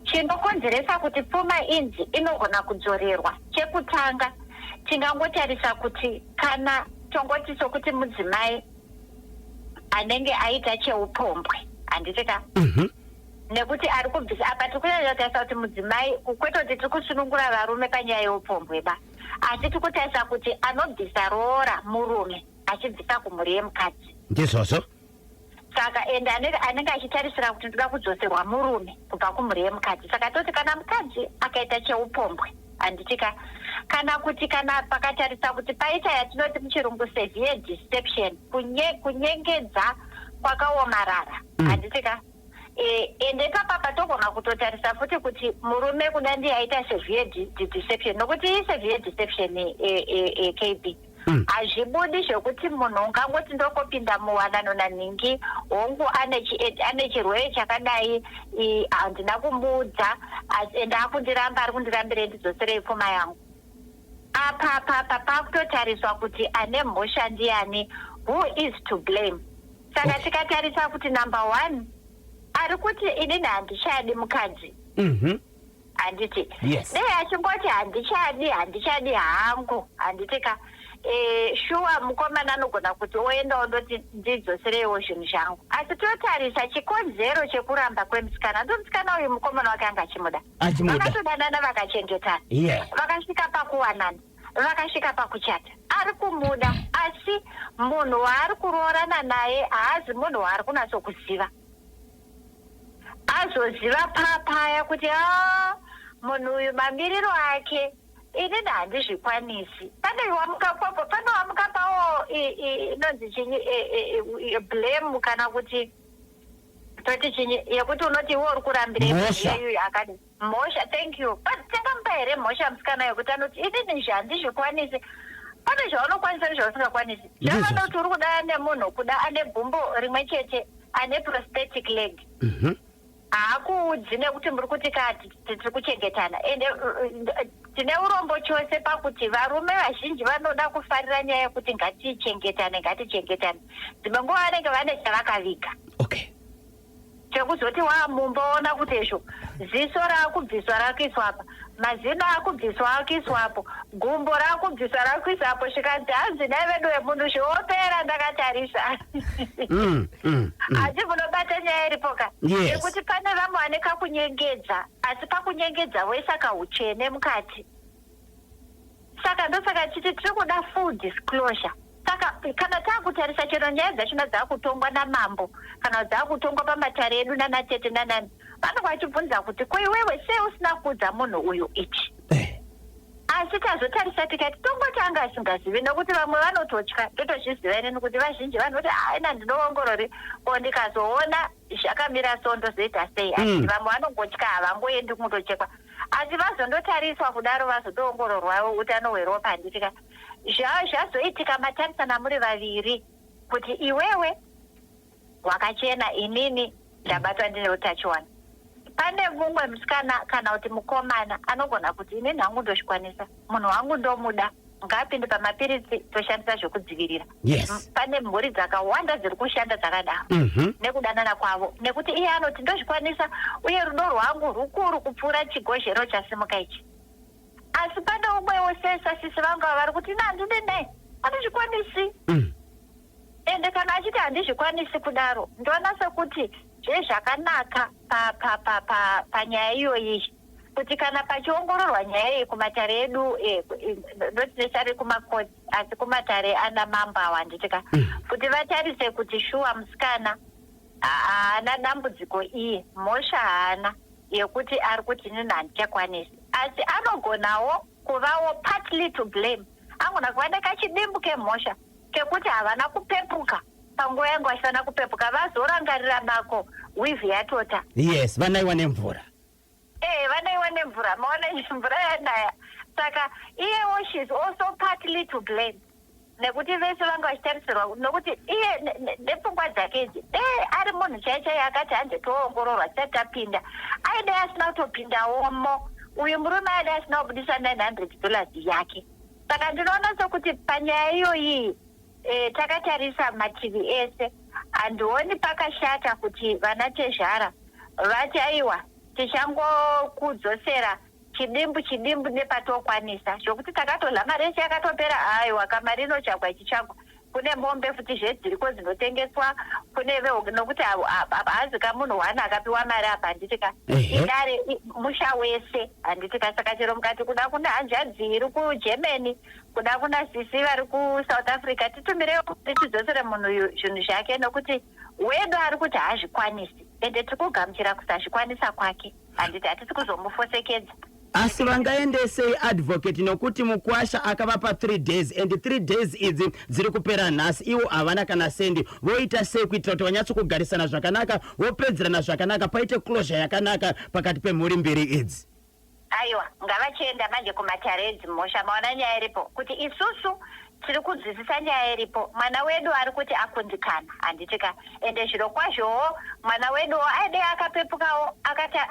Chinokonzeresa kuti pfuma inzi inogona kudzorerwa, chekutanga tingangotarisa kuti kana tongoti sokuti mudzimai anenge aita cheupombwe, handiti ka? Nekuti ari kubvisa apa, tiri kunyanya kutarisa kuti mudzimai, kwete kuti tiri kusunungura varume panyaya yeupombwe ba, asi tiri kutarisa kuti anobvisa roora murume achibvisa kumhuri yemukadzi. Ndizvozvo. Saka ende anenge achitarisira kuti ndoda kudzoserwa murume kubva kumhuri yemukadzi. Saka toti kana mukadzi akaita cheupombwe, handiti ka? Kana kuti kana pakatarisa kuti paita yatinoti muchirungu severe deception, kunyengedza kwakaomarara, handiti ka? Ende ipapa patogona kutotarisa futi kuti murume kuda ndiye aita severe deception, nokuti isevere deception KB. Hazvibudi zvekuti munhu ungangoti ndongopinda muwanano nanhingi, hongu ane chirwere chakadai, handina kumuudza, asi ende akundiramba, ari kundirambirei? Ndidzoserei pfuma yangu. Apa apa pakutotariswa kuti ane mhosva ndiani, who is to blame. Saka tikatarisa kuti number one ari kuti inini handichadi mukadzi, handiti? Yes. Dei achingoti handichadi, handichadi hangu, handiti ka? Shuwa mukomana anogona kuti oendawo ndoti ndidzosereiwo zvinhu zvangu. Asi totarisa chikonzero chekuramba kwemusikana, ndo musikana uyu mukomana wake anga achimuda. Achimuda. Vakatodanana, vakachengetana, vakasvika pakuwanana, vakasvika pakuchata, ari kumuda, asi munhu waari kuroorana naye haazi munhu waari kunatsokuziva. Azoziva papaya kuti a munhu uyu mamiriro ake inini handizvikwanisi. Pane wamukapapo, pane wamukapawo inonzi chinyi, blame, kana kuti toti chinyi, yekuti unoti iwe uri kurambirei? Mhosva. Iyeyu akadi mhosva, thank you. But tingamupa here mhosva musikana yekuti anoti inini izvi handizvikwanisi? Pane zvaunokwanisa nezvausingakwanisi. Ndizvozvo. Zvavana kuti uri kuda nemunhu kuda ane gumbo rimwe chete, ane prosthetic leg, haakuudzi nekuti muri kuti ka tiri kuchengetana. Ende tine urombo chose pakuti varume vazhinji vanoda kufarira nyaya yekuti ngatichengetane, ngatichengetane. Dzimwe nguva vanenge vane chavakaviga chekuzoti wamumboona kuti izvo ziso raakubviswa rakuiswa apa. Mazino akubviswa akuiswa apo, gumbo rakubviswa rakuiswa apo. Zvikanzi, hanzi dai vedu vemunhu zviopera ndakatarisa. Asi munobata nyaya iripo ka? Yes. Yekuti pane vamwe vane kakunyengedza, asi pakunyengedza voisa kautsvene mukati. Saka ndosaka chiti tiri kuda full disclosure. Saka kana taakutarisa chero nyaya dzachona dzaakutongwa namambo kana dzaakutongwa pamatare edu nanatete nanani, vanenge vachibvunza kuti, "Ko iwewe sei usina kuudza munhu uyu ichi?" Asi tazotarisa tikati tongoti anga asingazivi, nokuti vamwe vanototya. Totozviziva inini kuti vazhinji vanoti, "Aina, ndinoongorori ko ndikazoona zvakamira so ndozoita sei?" Asi vamwe vanongotya, havangoendi kundochekwa. Asi vazondotariswa kudaro, vazotoongororwa utano hweropa, handitika? Zvazoitika matarisana muri vaviri kuti iwewe wakachena, inini ndabatwa ndine utachiwana. Pane mumwe musikana kana kuti mukomana anogona kuti, "Inini hangu ndozvikwanisa, munhu wangu ndomuda, ngaapinde pamapiritsi, toshandisa zvekudzivirira." Pane mhuri dzakawanda dziri kushanda dzakadaro nekudanana kwavo, nekuti iye anoti, "Ndozvikwanisa, uye rudo rwangu rukuru kupfuura chigozhero chasimuka ichi." Asi pane umwewo sesasisi vangu ava vari kuti, "Ina handidi nei, handizvikwanisi." Ende kana achiti handizvikwanisi kudaro, ndoona sekuti zvezvakanaka panyaya iyoyi kuti kana pachiongororwa nyaya iyi kumatare edu, not necessarily kumakoti, asi kumatare ana mambo awa, handitika, kuti vatarise kuti shuwa musikana haana dambudziko iye, mhosva haana yekuti ari kuti, "Inini handichakwanisi." Asi anogonawo kuvawo partly to blame, angona kuva nekachidimbu kemhosva kekuti havana kupepuka panguva yangu vachifanira kupepuka, vazorangarira bako weave yatota. Yes, vanaiwa nemvura. Ee, vanaiwa nemvura, maona mvura yanaya. Saka iyewo she's also partly to blame, nekuti vese vanga vachitarisirwa, nokuti iye nepfungwa dzake idzi, dee ari munhu chai chai akati, "Hande toongororwa tisati tapinda," aidai asina kutopindawomo. Uyu murume aidai asina kubudisa $900 yake. Saka ndinoona sekuti panyaya iyoyi, takatarisa mativi ese, handioni pakashata kuti vana tezvara vati, "Aiwa, tichangokudzosera chidimbu chidimbu nepatokwanisa," zvokuti takatodla mari yese yakatopera. Aiwa, kamari inotsvagwa ichitsvagwa, kune mombe futi zvedziriko dzinotengeswa, kune nokuti haazi kamunhu one akapiwa mari apa, handitika? Idare musha wese, handitika? Saka chero mukati kuda kuna hanzvadzi iri kuGermany, kuda kuna sisi vari kuSouth Africa, titumirewo tichidzosere munhu uyu zvinhu zvake, nokuti wedu ari kuti haazvikwanisi, ende tiri kugamuchira kusazvikwanisa kwake, handiti? Hatisi kuzomufosekedza. Asi vangaendesei, advocate, nokuti mukwasha akavapa 3 days, and 3 days idzi dziri kupera nhasi, ivo havana kana sendi. Voita sei kuitira kuti vanyatsokugarisana zvakanaka, vopedzerana zvakanaka, paite closure yakanaka pakati pemhuri mbiri idzi? Aiwa, ngavachienda manje kumatare edzimhosva. Maona nyaya iripo kuti isusu tiri kunzwisisa nyaya iripo. Mwana wedu ari kuti akundikana, handitika? Ende zviro kwazvowo mwana weduwo aidei akapepukawo,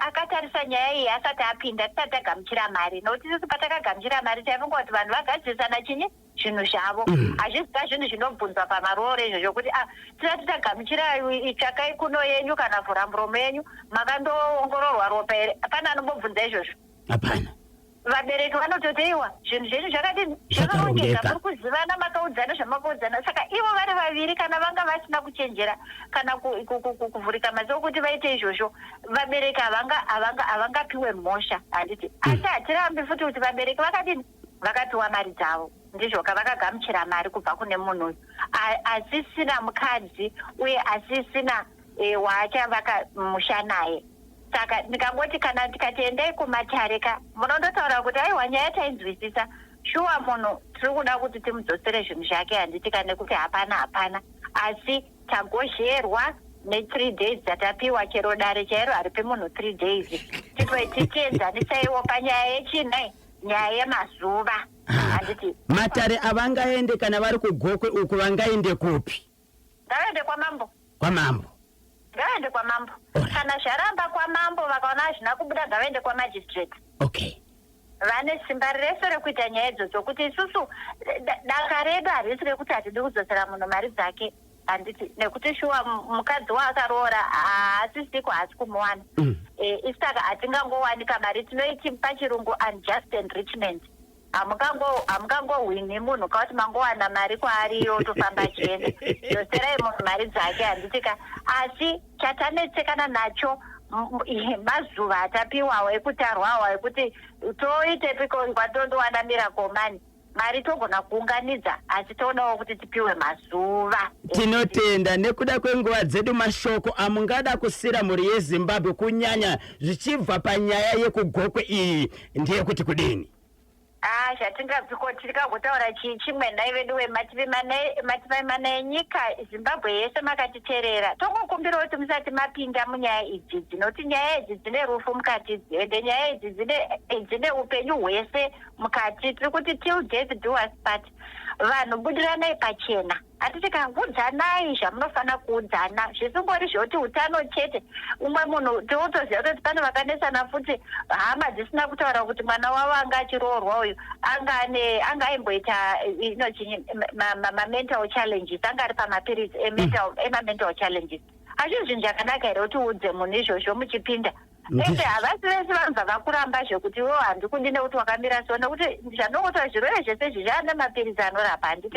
akatarisa nyaya iyi asati apinda, tisati tagamuchira mari, nokuti isusu patakagamuchira mari taifunga kuti vanhu vagadzirisana chinyi zvinhu zvavo. Hazvizika zvinhu zvinobvunzwa pamarooro izvozvo kuti, "Ah, tisati tagamuchira, tsvakai kuno yenyu kana vhura muromo yenyu, makandoongororwa ropa here?" Pane anombobvunza izvozvo? Hapana. Vabereki vanototi, "Iwa, zvinhu zvenyu zvakadini?" Zvakarongeka. Muri kuzivana, makaudzana zvamakaudzana. Saka ivo vari vaviri, kana vanga vasina kuchenjera kana kuvhurika maziso kuti vaite izvozvo, vabereki havangapiwe mhosva, handiti? Asi hatirambi futi kuti vabereki vakadini, vakapiwa mari dzavo, ndizvoka? Vakagamuchira mari kubva kune munhu uyu asisina mukadzi uye asisina waachavaka musha naye. Saka ndikangoti kana tikati endai kumatare ka, munondotaura kuti, "Aiwa, nyaya tainzwisisa, shuwa munhu tiri kuda kuti timudzosere zvinhu zvake, handitika? Nekuti hapana hapana, asi tagozherwa ne3 days dzatapiwa." Chero dare chairo haripi munhu 3 days. Tichienzanisaiwo panyaya yechinai, nyaya yemazuva, handiti? Matare avangaende kana vari kuGokwe uku, vangaende kupi? Ngavaende kwamambo. Kwamambo. Ngavaende kwamambo. Kana zvaramba kwamambo, vakaona hazvina kubuda, ngavaende kwamagistrate. Vane simba rese rekuita nyaya idzodzo, kuti isusu daka redu harisi rekuti hatidi kudzosera munhu mari dzake. Handiti nekuti shuwa mukadzi waakaroora haasisiko, haasi kumuwana. Isi saka hatingangowanika mari, tinoiti pachirungu unjust enrichment. Hamungangohwini munhu kauti mangowana mari kwaari iye otofamba achienda. Dzoserai munhu mari dzake, handiti ka? Asi chatanetsekana nacho mazuva atapiwawo ekutarwawo ekuti toitepiko kwatondowana miracle money. Mari togona kuunganidza, asi toonawo kuti tipiwe mazuva. Tinotenda. Nekuda kwenguva dzedu, mashoko amungada kusira mhuri yeZimbabwe, kunyanya zvichibva panyaya yekuGokwe iyi, ndeyekuti kudini? Ah, zvatingabviko tikagotaura chii chimwe nhai vedu wemativi mativi mana enyika, Zimbabwe yese makatiteerera. Tongokumbirawo kuti musati mapinda munyaya idzi, dzinoti nyaya idzi dzine rufu mukati, ende nyaya idzi dzine upenyu hwese mukati. Tiri kuti till death do us part. Vanhu, budiranai pachena, hatiti kaudzanai zvamunofanira kuudzana, zvisingori zvekuti utano chete. Umwe munhu tinotoziva kutoti pane vakanesana futi, hama dzisina kutaura kuti mwana wavo anga achiroorwa uyu anga ane anga aimboita inochinyi mamental challenges, anga ari pamapiritsi emamental challenges. Hazvi zvinhu zvakanaka here kuti uudze munhu izvozvo muchipinda? Ende havasi vese vanobva vakuramba zvekuti iwewo handikudi nekuti wakamira so, nekuti zvandongotaura, zvirwere zvese izvi zvaane mapiritsi anorapa, handiti?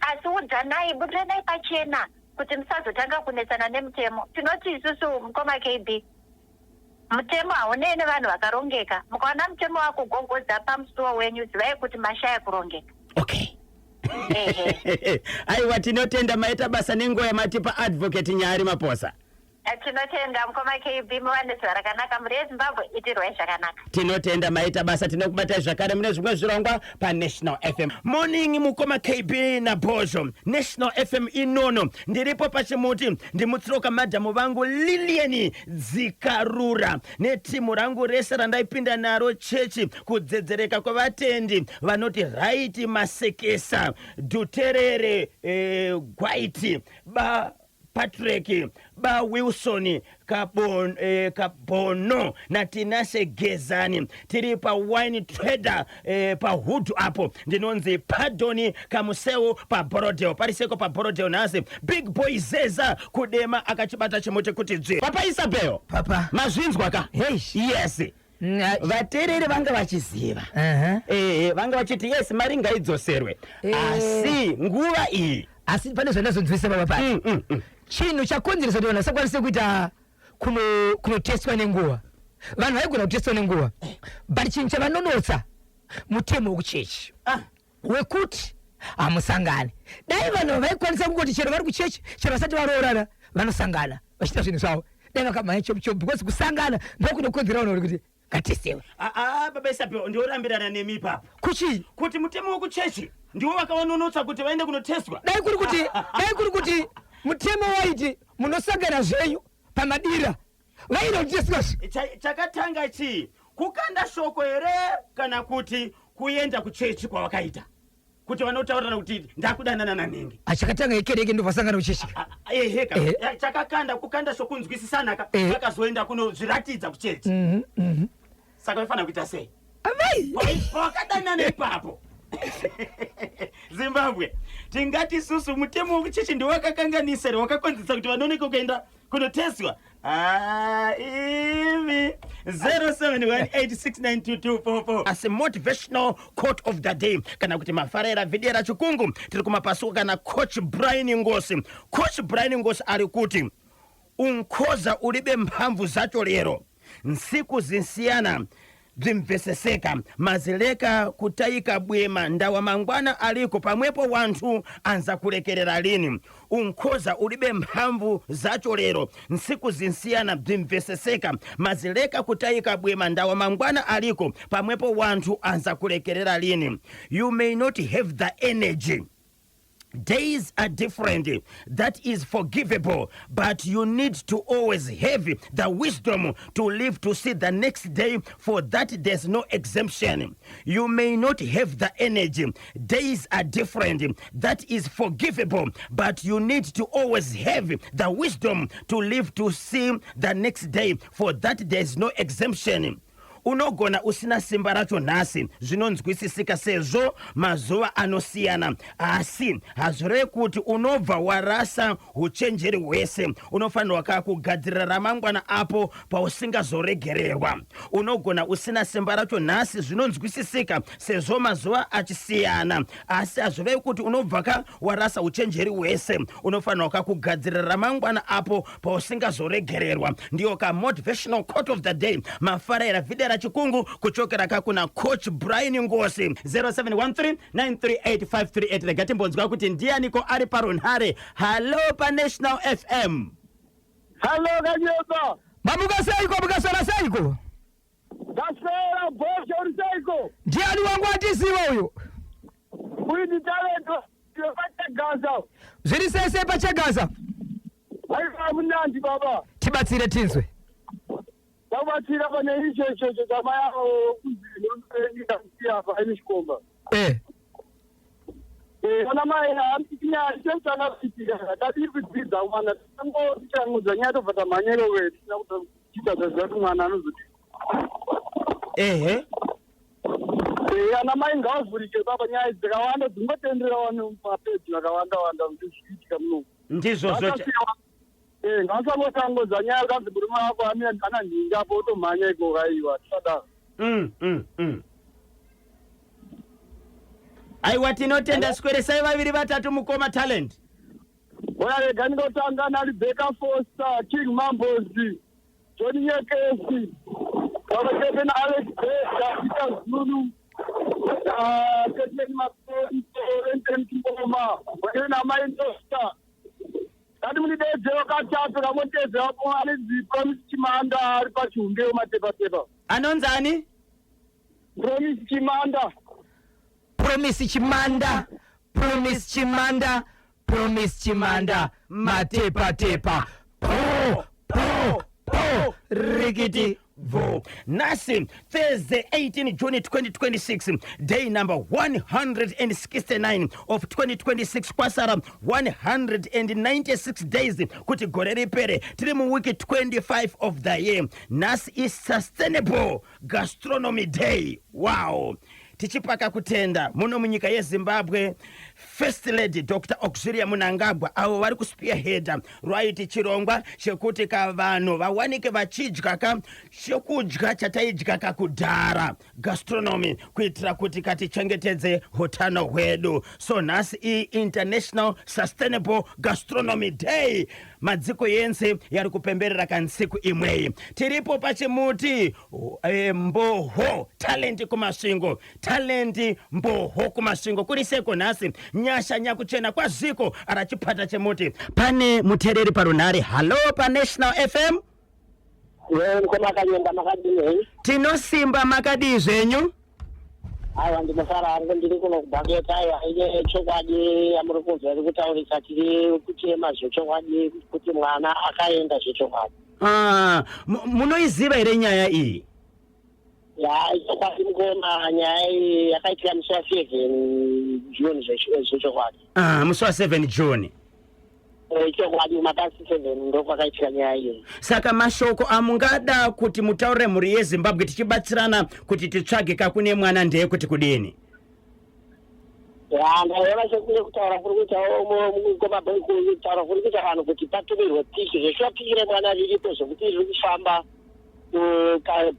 Asi udzanai, budiranai pachena kuti musazotanga kunetsana nemutemo. Tinoti isusu, mukoma KB, mutemo haunei nevanhu vakarongeka. Mukaona mutemo wakugogodza pamusuwo wenyu, zivai kuti mashaya kurongeka. Ehe. Aiwa, tinotenda, maita basa nenguva yamatipa, Advocate Nyari Maposa. Tinotenda, mukoma KB, muva nezuva rakanaka. Mhuri yeZimbabwe, itirwai zvakanaka. Tinotenda, maita basa. Tinokubatai zvakare mune zvimwe zvirongwa paNational FM. Morning, mukoma KB naBhozho. National FM inono, ndiripo pachimuti, ndimutsiroka madhamu vangu Lilian Dzikarura netimu rangu rese randaipinda naro chechi kudzedzereka kwevatendi, vanoti Raiti Masekesa, Dhuterere, Gwaiti, ba Patrick, ba Wilson Kabono naTinashe Gezani. Tiri pawine trader pahood apo. Ndinonzi Pardoni Kamuseu paBorodale. Pariseko paBorodale nhasi. Big Boy Zeza kudema akachibata chimuti kuti dzvi. Papa Isabel. Papa. Mazvinzwa ka? Heish. Yes. Vateereri vanga vachiziva. Vanga vachiti yes, mari ngaidzoserwe, asi nguva iyi Asi pane zvandazonzwisa, baba, pari chinhu chakonzeresa kuti vanhu vasakwanise kuita kunotestwa nenguva. Vanhu vaigona kutestwa nenguva, but chinhu chavanonotsa mutemo wekuchechi wekuti hamusangani. Dai vanhu vaikwanisa kungoti chero vari kuchechi, chero vasati varoorana, vanosangana vachiita zvinhu zvavo, dai vakamhanya chopu chopu, because kusangana ndokunokonzera vanhu vari kuti ngatestewe. Ah, ah, baba Isabel, ndiorambirana nemi ipapo. Kuchii? Kuti mutemo wekuchechi ndiwo vakavanonotsa kuti vaende kunotestwa? Dai kuri kuti mutemo waiti munosangana zvenyu pamadira, vaida kutestwa. Chakatanga chii? Kukanda shoko here kana kuti kuenda kuchechi kwavakaita kuti vanotaurirana kuti ndakudanana nanhingi? Achakatanga ikereke, ndobvasangana kuchechi. Eheka. Chakakanda kukanda shokunzwisisana ka, vakazoenda kunozviratidza kuchechi. Saka vaifanira kuita sei? Amai. Pawakadanana ipapo, Zimbabwe, tingati susu mutemo wekuchechi ndiwakakanganisa here, wakakonzesa kuti vanoneke kuenda kunotestwa? Ah, imi 0718692244. Asi motivational quote of the day, kana kuti mafarera vhidhiyo rachikungu, tiri kumapasuko kana Coach Brian Ngosi. Coach Brian Ngosi ari kuti, "Unkhoza ulibe mphamvu zacho lero, nsiku zinsiyana bzimveseseka, mazileka kutayika bwema, ndawa mangwana aliko, pamwepo wanthu anza kulekerera lini." Unkhoza ulibe mphamvu zacho lero, nsiku zinsiyana bzimveseseka, mazileka kutayika bwema, ndawa mangwana aliko, pamwepo wanthu anza kulekerera lini. You may not have the energy. Days are different. That is forgivable. But you need to always have the wisdom to live to see the next day. For that, there's no exemption. You may not have the energy. Days are different. That is forgivable. But you need to always have the wisdom to live to see the next day. For that, there's no exemption. Unogona usina simba racho nhasi, zvinonzwisisika sezvo mazuva anosiyana, asi hazvirevi kuti unobva warasa huchenjeri hwese. Unofanirwa ka kugadzirira ramangwana apo pausingazoregererwa. Unogona usina simba racho nhasi, zvinonzwisisika sezvo mazuva achisiyana, asi hazvirevi kuti unobva ka warasa uchenjeri hwese. Unofanirwa ka kugadzirira ramangwana apo pausingazoregererwa. Ndiyo ka motivational quote of the day. Mafaraira videra chikungu kuchokera ka kuna Coach Brian Ngosi. 0713 938538. Rega timbonzwa kuti ndianiko ari parunhare. Hallo paNational FM. Halo Kanyemba. Mamuka seiko? Mukaswera seiko? Ndaswera bhosho, uri seiko? Ndiani wangu atiziva uyu? Uyu ndi Talent wepaChagaza. Zviri sei sei paChagaza? Aiwa, munandi baba. Tibatsire tinzwe. Takubatsira pane icho ichocho chamai avo kuzi apa ine chikomba. Ana mai nyaya chekutanga kuitika tadii kudzidza mwana tangotichangudza nyaya tobva tamhanya ikoko tisina kuita zvaziva kuti mwana anozoti. Ana mai ngavavhurike baba, nyaya dzakawanda dzingotenderera wani mapeji akawanda wanda zvichiitika muno. Ndizvozvo. Ngasangotangodza nyaya kanzi murume wako ana nhingi apo otomhanya ikoko, aiwa, tisadaro. Aiwa, tinotenda. Sweresai vaviri vatatu, mukoma Talent. Oya, rega ndingotanga naRebecca Foster, King Mambozi, Johnny Nyekesi, pamwe naAlex Bega, Peter Zulu, Ketlen Makonto, Enten Kimboma, pamwe namai Ndosta. Ngati munidedzero katatu kamotedzerapo anonzi Promise Chimanda ari pachiumbeo Matepatepa. Anonzi ani? Promise Chimanda. Promise Chimanda, Promise Chimanda, Promise Chimanda, Matepatepa, po po po, rikiti. Vo nhasi Thursday 18 June 2026, day number 169 of 2026. Kwasara 196 days kuti gore ripere. Tiri muwiki 25 of the year. Nhasi isustainable gastronomy day. Wow, tichipaka kutenda muno munyika yeZimbabwe First Lady Dr Auxilia Mnangagwa, avo vari kuspearheada rwaiti chirongwa chekuti ka vanhu vawanike vachidya ka chokudya chataidya kakudhara, gastronomy, kuitira kuti katichengetedze utano hwedu. So nhasi iInternational Sustainable Gastronomy Day. Madziko yense yari kupemberera kansiku imweyi. Tiripo pachimuti Mboho Talent kuMasvingo. Talent Mboho kuMasvingo, kuri seko nhasi? Nyasha Nyakuchena kwazviko arachipata chemuti. Pane muteereri parunhare. Hallo paNational FM. Mukoma Kanyemba, makadini? Tinosimba, makadii zvenyu? Aiwa, ndinofara hangu, ndiri kuno kubhaketa. Aiwa, ine chokwadi yamuri kunzwa iri kutaurisa, tiri kuchema zvechokwadi kuti mwana akaenda zvechokwadi. Ah, munoiziva here nyaya iyi? Ya, ichokwadi mukoma, nyaya iyi yakaitika musi wa7 June zvechokwadi. Ah, musi wa7 June. Ichokwadi, mapasi 7 ndokwakaitika nyaya iyi. Saka mashoko amungada kuti mutaurire mhuri yeZimbabwe tichibatsirana kuti titsvage kakune mwana ndeyekuti kudini? Ya, ndaiona sekunge kutaura kuri kuita mukoma, kutaura kuri kuita vanhu kuti patumirwe pic. Zveshuwa pic remwana riripo zvekuti riri kufamba.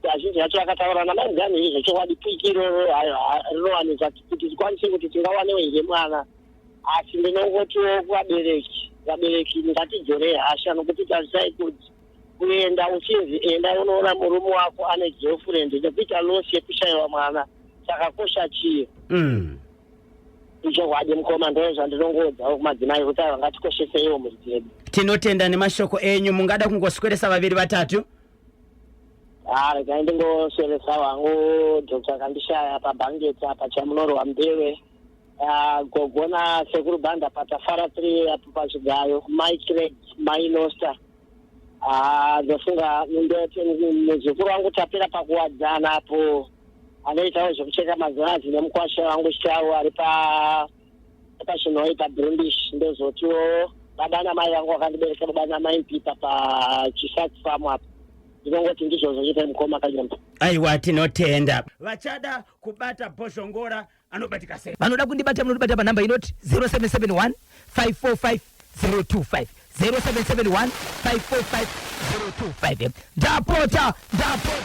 Kazhinji vacho vakataura namaiganhiri zvechokwadi, pic iroro rinowanikwa kuti tikwanise kuti tingawanewo here mwana. Asi ndinongotiwo kuvabereki, vabereki ngatidzorei hasha, nokuti tarisai kuti kuenda uchinzi enda unoona murume wako ane girlfriend nekuita loss yekushayiwa mwana, chakakosha chii? Ichokwadi mukoma, ndo zvandinongoudzawo kumadzimai kuti aiwa, ngatikosheseiwo mhuri dzedu. Tinotenda nemashoko enyu. Mungada kungosweresa vaviri vatatu? Ha, regai ndingosweresa wangu Dr Kandishaya pabhangeti apa, Chamunorwa Mbewe, gogo nasekuru Banda paTafara 3 apo paChigayo, Mike Mainosta. Ndofunga ndoti muzukuru wangu Tapera paKuwadzana apo, anoitawo zvekucheka magirazi, nemukwasha wangu Chitau ari paChinhoi paBrundish. Ndozotiwo baba namai vangu vakandibereka, baba namai Mpipa paChisat Farm apo. Ndinongoti ndizvozvo chete, mukoma Kanyemba. Aiwa, tinotenda. Vachada kubata Bhozhongora anobatika sei? Vanoda kundibata munondibata panhamba inoti 0771 545 025, 0771 545 025. Ndapota, ndapota,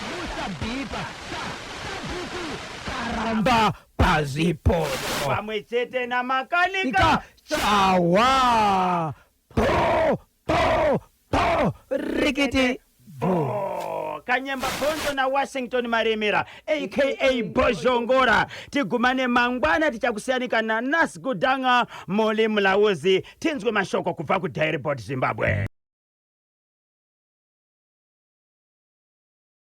musabhipa sabhuku karamba pazvipoto pamwe chete namakanika ika chawa po po po rikiti bo. Oh, Kanyemba Bhonzo naWashington Maremera aka Bhozhongora. Tigumane mangwana, tichakusiyanika naNas Gudanga Moli Mulauzi. Tinzwe mashoko kubva kuDairibord Zimbabwe.